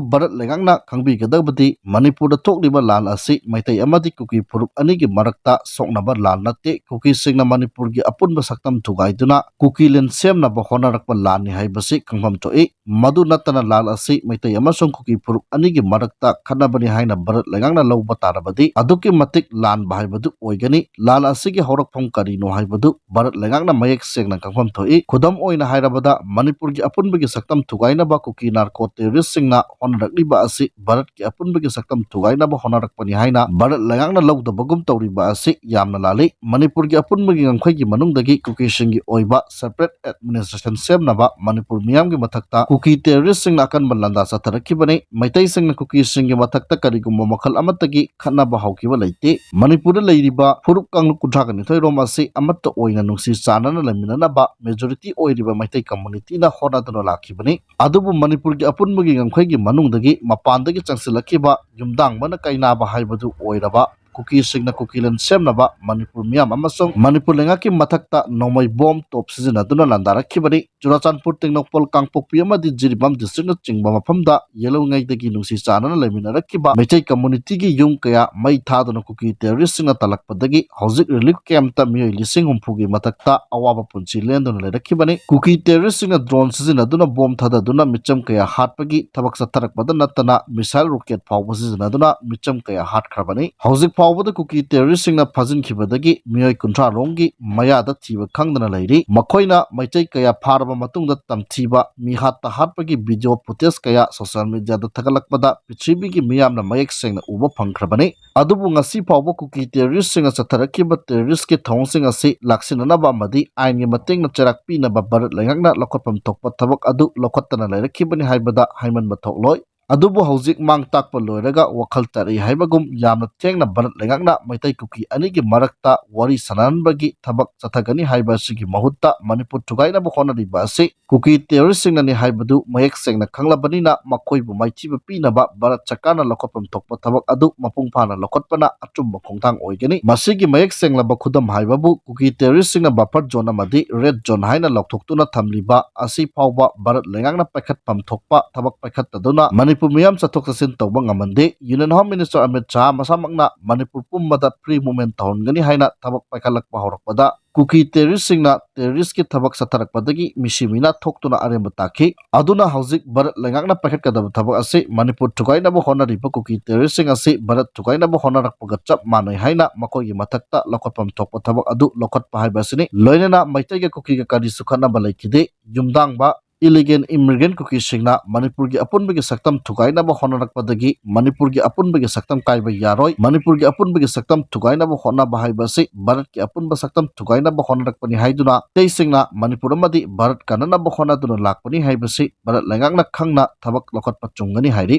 ꯚꯥꯔꯠ ꯂꯩꯉꯥꯛꯅ ꯈꯪꯕꯤꯒꯗꯕꯗꯤ ꯃꯅꯤꯄꯨꯔꯗ ꯊꯣꯛꯂꯤꯕ ꯂꯥꯟ ꯑꯁꯤ ꯃꯩꯇꯩ ꯑꯃꯗꯤ ꯀꯨꯀꯤ ꯐꯨꯔꯨꯞ ꯑꯅꯤꯒꯤ ꯃꯔꯛꯇ ꯁꯣꯛꯅꯕ ꯂꯥꯟ ꯅꯠꯇꯦ꯫ ꯀꯨꯀꯤꯁꯤꯡꯅ ꯃꯅꯤꯄꯨꯔꯒꯤ ꯑꯄꯨꯟꯕ ꯁꯛꯇꯝ ꯊꯨꯒꯥꯏꯗꯨꯅ ꯀꯨꯀꯤ ꯂꯤꯟ ꯁꯦꯝꯅꯕ ꯍꯣꯠꯅꯔꯛꯄ ꯂꯥꯟꯅꯤ ꯍꯥꯏꯕꯁꯤ ꯈꯪꯐꯝ ꯊꯣꯛꯏ꯫ ꯃꯗꯨ ꯅꯠꯇꯅ ꯂꯥꯟ ꯑꯁꯤ ꯃꯩꯇꯩ ꯑꯃꯁꯨꯡ ꯀꯨꯀꯤ ꯐꯨꯔꯨꯞ ꯑꯅꯤꯒꯤ ꯃꯔꯛ ꯃꯊꯛꯇ ꯈꯠꯅꯕꯅꯤ ꯍꯥꯏꯅ ꯚꯥꯔꯠ ꯂꯩꯉꯥꯛꯅ ꯂꯧꯕ ꯇꯥꯔꯕꯗꯤ ꯑꯗꯨꯛꯀꯤ ꯃꯇꯤꯛ ꯂꯥꯟꯕ ꯍꯥꯏꯕꯗꯨ ꯑꯣꯏꯒꯅꯤ꯫ ꯂꯥꯟ ꯑꯁꯤꯒꯤ ꯍꯧꯔꯛꯐꯝ ꯀꯔꯤꯅꯣ ꯍꯥꯏꯕꯗꯨ ꯚꯥꯔꯠ ꯂꯩꯉꯥꯛꯅ ꯃꯌꯦꯛ ꯁꯦꯡꯅ ꯈꯪꯐꯝ ꯊꯣꯛꯏ꯫ ꯈꯨꯗꯝ ꯑꯣꯏꯅ ꯍꯥꯏꯔꯕꯗ, ꯃꯅꯤꯄꯨꯔꯒꯤ ꯑꯄꯨꯟꯕꯒꯤ ꯁꯛꯇꯝ ꯊꯨꯒꯥꯏꯅꯕ ꯀꯨꯀꯤ ꯅꯥꯔꯀꯣ ꯇꯦꯔꯣꯔꯤꯁꯁꯤꯡꯅ ꯍꯣꯠꯅꯔꯛꯂꯤꯕ ꯑꯁꯤ ꯚꯥꯔꯠꯀꯤ ꯑꯄꯨꯟꯕꯒꯤ ꯁꯛꯇꯝ ꯊꯨꯒꯥꯏꯅꯕ ꯍꯣꯠꯅꯔꯛꯄꯅꯤ ꯍꯥꯏꯅ ꯚꯥꯔꯠ ꯂꯩꯉꯥꯛꯅ ꯂꯧꯗꯕꯒꯨꯝ ꯇꯧꯔꯤꯕ ꯑꯁꯤ ꯌꯥꯝꯅ ꯂꯥꯜꯂꯤ꯫ ꯃꯅꯤꯄꯨꯔꯒꯤ ꯑꯄꯨꯟꯕꯒꯤ ꯉꯝꯈꯩꯒꯤ ꯃꯅꯨꯡꯗꯒꯤ ꯀꯨꯀꯤꯁꯤꯡꯒꯤ ꯑꯣꯏꯕ separate administration ꯁꯦꯝꯅꯕ ꯃꯅꯤꯄꯨꯔ ꯃꯤꯌꯥꯝꯒꯤ ꯃꯊꯛꯇ ꯀꯨꯀꯤ ꯇꯦꯔꯣꯔꯤꯁꯁꯤꯡꯅ ꯑꯀꯟꯕ ꯂꯥꯟꯗꯥ ꯆꯠꯊꯔꯛꯈꯤꯕꯅꯤ꯫ ꯃꯩꯇꯩꯁꯤꯡꯅ ꯀꯨꯀꯤꯁꯤꯡꯒꯤ ꯃꯊꯛꯇ ꯀꯔꯤꯒꯨꯝꯕ ꯃꯈꯜ ꯑꯃꯠꯇꯒꯤ ꯈꯠꯅꯕ ꯍꯧꯈꯤꯕ ꯂꯩꯇꯦ꯫ ꯃꯅꯤꯄꯨꯔꯗ ꯂꯩꯔꯤꯕ ꯐꯨꯔꯨꯞ ꯀꯥꯡꯂꯨꯞ ꯀꯨꯟꯊ꯭ꯔꯥꯒ ꯅꯤꯊꯣꯏ ꯔꯣꯝ ꯑꯁꯤ ꯑꯃꯠꯇ ꯑꯣꯏꯅ ꯅꯨꯡꯁꯤ ꯆꯥꯟꯅꯅ ꯂꯩꯃꯤꯟꯅꯅꯕ majority ꯑꯣꯏꯔꯤꯕ ꯃꯩꯇꯩ community ꯅ ꯍꯣꯠꯅꯗꯨꯅ ꯂꯥꯛꯈꯤꯕꯅꯤ꯫ ꯑꯗꯨꯕꯨ ꯃꯅꯤꯄꯨꯔꯒꯤ ꯑꯄꯨꯟꯕꯒꯤ ꯉꯝꯈꯩꯒꯤ ꯃꯅꯨꯡꯗꯒꯤ ꯃꯄꯥꯟꯗꯒꯤ ꯆꯪꯁꯤꯜꯂꯛꯈꯤꯕ ꯌꯨꯝꯗꯥꯡꯕꯅ ꯀꯩꯅꯥꯕ ꯍꯥꯏꯕꯗꯨ ꯑꯣꯏꯔꯕ ꯀꯨꯀꯤꯁꯤꯡꯅ ꯀꯨꯀꯤꯂꯦꯟ ꯁꯦꯝꯅꯕ ꯃꯅꯤꯄꯨꯔ ꯃꯤꯌꯥꯝ ꯑꯃꯁꯨꯡ ꯃꯅꯤꯄꯨꯔ ꯂꯩꯉꯥꯛꯀꯤ ꯃꯊꯛꯇ ꯅꯣꯡꯃꯩ ꯕꯣꯝ ꯇꯣꯞ ꯁꯤꯖꯤꯟꯅꯗꯨꯅ ꯂꯥꯟꯗꯥꯔꯛꯈꯤꯕꯅꯤ꯫ ꯆꯨꯔꯥꯆꯥꯟꯄꯨꯔ, ꯇꯦꯡꯅꯧꯄꯜ, ꯀꯥꯡꯄꯣꯛꯄꯤ ꯑꯃꯗꯤ ꯖꯤꯔꯤꯕꯥꯝ district ꯅꯆꯤꯡꯕ ꯃꯐꯝꯗ ꯌꯦꯜꯍꯧꯉꯩꯗꯒꯤ ꯅꯨꯡꯁꯤ ꯆꯥꯟꯅꯅ ꯂꯩꯃꯤꯟꯅꯔꯛꯈꯤꯕ ꯃꯩꯇꯩ community ꯒꯤ ꯌꯨꯝ ꯀꯌꯥ ꯃꯩ ꯊꯥꯗꯨꯅ ꯀꯨꯀꯤ terrorist ꯁꯤꯡꯅ ꯇꯜꯂꯛꯄꯗꯒꯤ ꯍꯧꯖꯤꯛ relief camp ꯇ ꯃꯤꯑꯣꯏ ꯂꯤꯁꯤꯡ ꯍꯨꯝꯐꯨꯒꯤ ꯃꯊꯛꯇ ꯑꯋꯥꯕ ꯄꯨꯟꯁꯤ ꯂꯦꯟꯗꯨꯅ ꯂꯩꯔꯛꯈꯤꯕꯅꯤ꯫ ꯀꯨꯀꯤ terrorist ꯁꯤꯡꯅ drone ꯁꯤꯖꯤꯟꯅꯗꯨꯅ ꯕꯣꯝ ꯊꯥꯗꯗꯨꯅ ꯃꯤꯆꯝ ꯀꯌꯥ ꯍꯥꯠꯄꯒꯤ ꯊꯕꯛ ꯆꯠꯊꯔꯛꯄꯗ ꯅꯠꯇꯅ missile rocket ꯐꯥꯎꯕ ꯁꯤꯖꯤꯟꯅꯗꯨꯅ ꯃꯤꯆꯝ ꯀꯌꯥ ꯍꯥꯠꯈ꯭ꯔꯕꯅꯤ꯫ ꯍꯧꯖꯤꯛ ꯐꯥꯎꯕꯗ ꯀꯨꯀꯤ terrorist ꯁꯤꯡꯅ ꯐꯥꯖꯤꯟꯈꯤꯕꯗꯒꯤ ꯃꯤꯑꯣꯏ ꯀꯨꯟꯊ꯭ꯔꯥ ꯔꯣꯝꯒꯤ ꯃꯌꯥꯗ ꯊꯤꯕ ꯈꯪꯗꯅ ꯂꯩꯔꯤ꯫ ꯃꯈꯣꯏꯅ ꯃꯩꯇꯩ ꯀꯌꯥ ꯐꯥꯔꯕ ꯃꯇꯨꯡꯗ ꯇꯝꯊꯤꯕ, ꯃꯤꯍꯥꯠꯇ ꯍꯥꯠꯄꯒꯤ video footage ꯀꯌꯥ social media ꯗ ꯊꯥꯒꯠꯂꯛꯄꯗ ꯄ꯭ꯔꯤꯊꯤꯕꯤꯒꯤ ꯃꯤꯌꯥꯝꯅ ꯃꯌꯦꯛ ꯁꯦꯡꯅ ꯎꯕ ꯐꯪꯈ꯭ꯔꯕꯅꯤ꯫ ꯑꯗꯨꯕꯨ ꯉꯁꯤ ꯐꯥꯎꯕ ꯀꯨꯀꯤ terrorist ꯁꯤꯡꯅ ꯆꯠꯊꯔꯛꯈꯤꯕ terrorist ꯀꯤ ꯊꯧꯑꯣꯡꯁꯤꯡ ꯑꯁꯤ ꯂꯥꯛꯁꯤꯟꯅꯅꯕ ꯑꯃꯗꯤ ꯑꯥꯏꯟꯒꯤ ꯃꯇꯦꯡꯅ ꯆꯩꯔꯥꯛ ꯄꯤꯅꯕ ꯚꯥꯔꯠ ꯂꯩꯉꯥꯛꯅ ꯂꯧꯈꯠꯐꯝ ꯊꯣꯛꯄ ꯊꯕꯛ ꯑꯗꯨ ꯂꯧꯈꯠꯇꯅ ꯂꯩꯔꯛꯈꯤꯕꯅꯤ ꯍꯥꯏꯕꯗ ꯍꯥꯏꯃꯟꯕ ꯊꯣꯛꯂꯣꯏ꯫ ꯑꯗꯨꯕꯨ ꯍꯧꯖꯤꯛ ꯃꯥꯡ ꯇꯥꯛꯄ ꯂꯣꯏꯔꯒ ꯋꯥꯈꯜ ꯇꯥꯔꯛꯏ ꯍꯥꯏꯕꯒꯨꯝ ꯌꯥꯝꯅ ꯊꯦꯡꯅ ꯚꯥꯔꯠ ꯂꯩꯉꯥꯛꯅ ꯃꯩꯇꯩ ꯀꯨꯀꯤ ꯑꯅꯤꯒꯤ ꯃꯔꯛꯇ ꯋꯥꯔꯤ ꯁꯥꯟꯅꯍꯟꯕꯒꯤ ꯊꯕꯛ ꯆꯠꯊꯒꯅꯤ ꯍꯥꯏꯕ ꯑꯁꯤꯒꯤ ꯃꯍꯨꯠꯇ ꯃꯅꯤꯄꯨꯔ ꯊꯨꯒꯥꯏꯅꯕ ꯍꯣꯠꯅꯔꯤꯕ ꯑꯁꯤ ꯀꯨꯀꯤ terrorist ꯁꯤꯡꯅꯅꯤ ꯍꯥꯏꯕꯗꯨ ꯃꯌꯦꯛ ꯁꯦꯡꯅ ꯈꯪꯂꯕꯅꯤꯅ ꯃꯈꯣꯏꯕꯨ ꯃꯥꯏꯊꯤꯕ ꯄꯤꯅꯕ ꯚꯥꯔꯠ ꯁꯔꯀꯥꯔꯅ ꯂꯧꯈꯠꯐꯝ ꯊꯣꯛꯄ ꯊꯕꯛ ꯑꯗꯨ ꯃꯄꯨꯡ ꯐꯥꯅ ꯂꯧꯈꯠꯄꯅ ꯑꯆꯨꯝꯕ ꯈꯣꯡꯊꯥꯡ ꯑꯣꯏꯒꯅꯤ꯫ ꯃꯁꯤꯒꯤ ꯃꯌꯦꯛ ꯁꯦꯡꯂꯕ ꯈꯨꯗꯝ ꯍꯥꯏꯕꯕꯨ ꯀꯨꯀꯤ terrorist ꯁꯤꯡꯅ buffer zone ꯑꯃꯗꯤ red zone ꯍꯥꯏꯅ ꯂꯥꯎꯊꯣꯛꯇꯨꯅ ꯊꯝꯂꯤꯕ ꯑꯁꯤ ꯐꯥꯎꯕ ꯚꯥꯔꯠ ꯂꯩꯉꯥꯛꯅ ꯄꯥꯏꯈꯠꯐꯝ ꯊꯣꯛꯄ ꯊꯕꯛ ꯄꯥꯏꯈꯠꯇꯗꯨꯅ ꯃꯅꯤꯄꯨꯔ ꯃꯤꯌꯥꯝ ꯆꯠꯊꯣꯛ ꯆꯠꯁꯤꯟ ꯇꯧꯕ ꯉꯝꯍꯟꯗꯦ꯫ Union Home Minister Amit Shah ꯃꯁꯥꯃꯛꯅ Manipur ꯄꯨꯝꯕꯗ free movement ꯇꯧꯍꯟꯒꯅꯤ ꯍꯥꯏꯅ ꯊꯕꯛ ꯄꯥꯏꯈꯠꯂꯛꯄ ꯍꯧꯔꯛꯄꯗ ꯀꯨꯀꯤ terroristꯁꯤꯡꯅ terroristꯀꯤ ꯊꯕꯛ ꯆꯠꯊꯔꯛꯄꯗꯒꯤ ꯃꯤꯁꯤ ꯃꯤꯅꯥ ꯊꯣꯛꯇꯨꯅ ꯑꯔꯦꯝꯕ ꯇꯥꯈꯤ꯫ ꯑꯗꯨꯅ ꯍꯧꯖꯤꯛ ꯚꯥꯔꯠ ꯂꯩꯉꯥꯛꯅ ꯄꯥꯏꯈꯠꯀꯗꯕ ꯊꯕꯛ ꯑꯁꯤ ꯃꯅꯤꯄꯨꯔ ꯊꯨꯒꯥꯏꯅꯕ ꯍꯣꯠꯅꯔꯤꯕ ꯀꯨꯀꯤ terroristꯁꯤꯡ ꯑꯁꯤ ꯚꯥꯔꯠ ꯊꯨꯒꯥꯏꯅꯕ ꯍꯣꯠꯅꯔꯛꯄꯒ ꯆꯞ ꯃꯥꯟꯅꯩ ꯍꯥꯏꯅ ꯃꯈꯣꯏꯒꯤ ꯃꯊꯛꯇ ꯂꯧꯈꯠꯐꯝ ꯊꯣꯛꯄ ꯊꯕꯛ ꯑꯗꯨ ꯂꯧꯈꯠꯄ ꯍꯥꯏꯕ ꯑꯁꯤꯅꯤ꯫ ꯂꯣꯏꯅꯅ ꯃꯩꯇꯩꯒ ꯀꯨꯀꯤꯒ ꯀꯔꯤꯁꯨ ꯈꯠꯅꯕ ꯂꯩꯈꯤꯗꯦ꯫ ꯌꯨꯝꯗꯥꯡꯕ illegal immigrant ꯀꯨꯀꯤꯁꯤꯡꯅ ꯃꯅꯤꯄꯨꯔꯒꯤ ꯑꯄꯨꯟꯕꯒꯤ ꯁꯛꯇꯝ ꯊꯨꯒꯥꯏꯅꯕ ꯍꯣꯠꯅꯔꯛꯄꯗꯒꯤ ꯃꯅꯤꯄꯨꯔꯒꯤ ꯑꯄꯨꯟꯕꯒꯤ ꯁꯛꯇꯝ ꯀꯥꯏꯕ ꯌꯥꯔꯣꯏ꯫ ꯃꯅꯤꯄꯨꯔꯒꯤ ꯑꯄꯨꯟꯕꯒꯤ ꯁꯛꯇꯝ ꯊꯨꯒꯥꯏꯅꯕ ꯍꯣꯠꯅꯕ ꯍꯥꯏꯕ ꯑꯁꯤ ꯚꯥꯔꯠꯀꯤ ꯑꯄꯨꯟꯕ ꯁꯛꯇꯝ ꯊꯨꯒꯥꯏꯅꯕ ꯍꯣꯠꯅꯔꯛꯄꯅꯤ ꯍꯥꯏꯗꯨꯅ ꯃꯩꯇꯩꯁꯤꯡꯅ ꯃꯅꯤꯄꯨꯔ ꯑꯃꯗꯤ ꯚꯥꯔꯠ ꯀꯟꯅꯅꯕ ꯍꯣꯠꯅꯗꯨꯅ ꯂꯥꯛꯄꯅꯤ ꯍꯥꯏꯕꯁꯤ ꯚꯥꯔꯠ ꯂꯩꯉꯥꯛꯅ ꯈꯪꯅ ꯊꯕꯛ ꯂꯧꯈꯠꯄ ꯆꯨꯝꯒꯅꯤ ꯍꯥꯏꯔꯤ꯫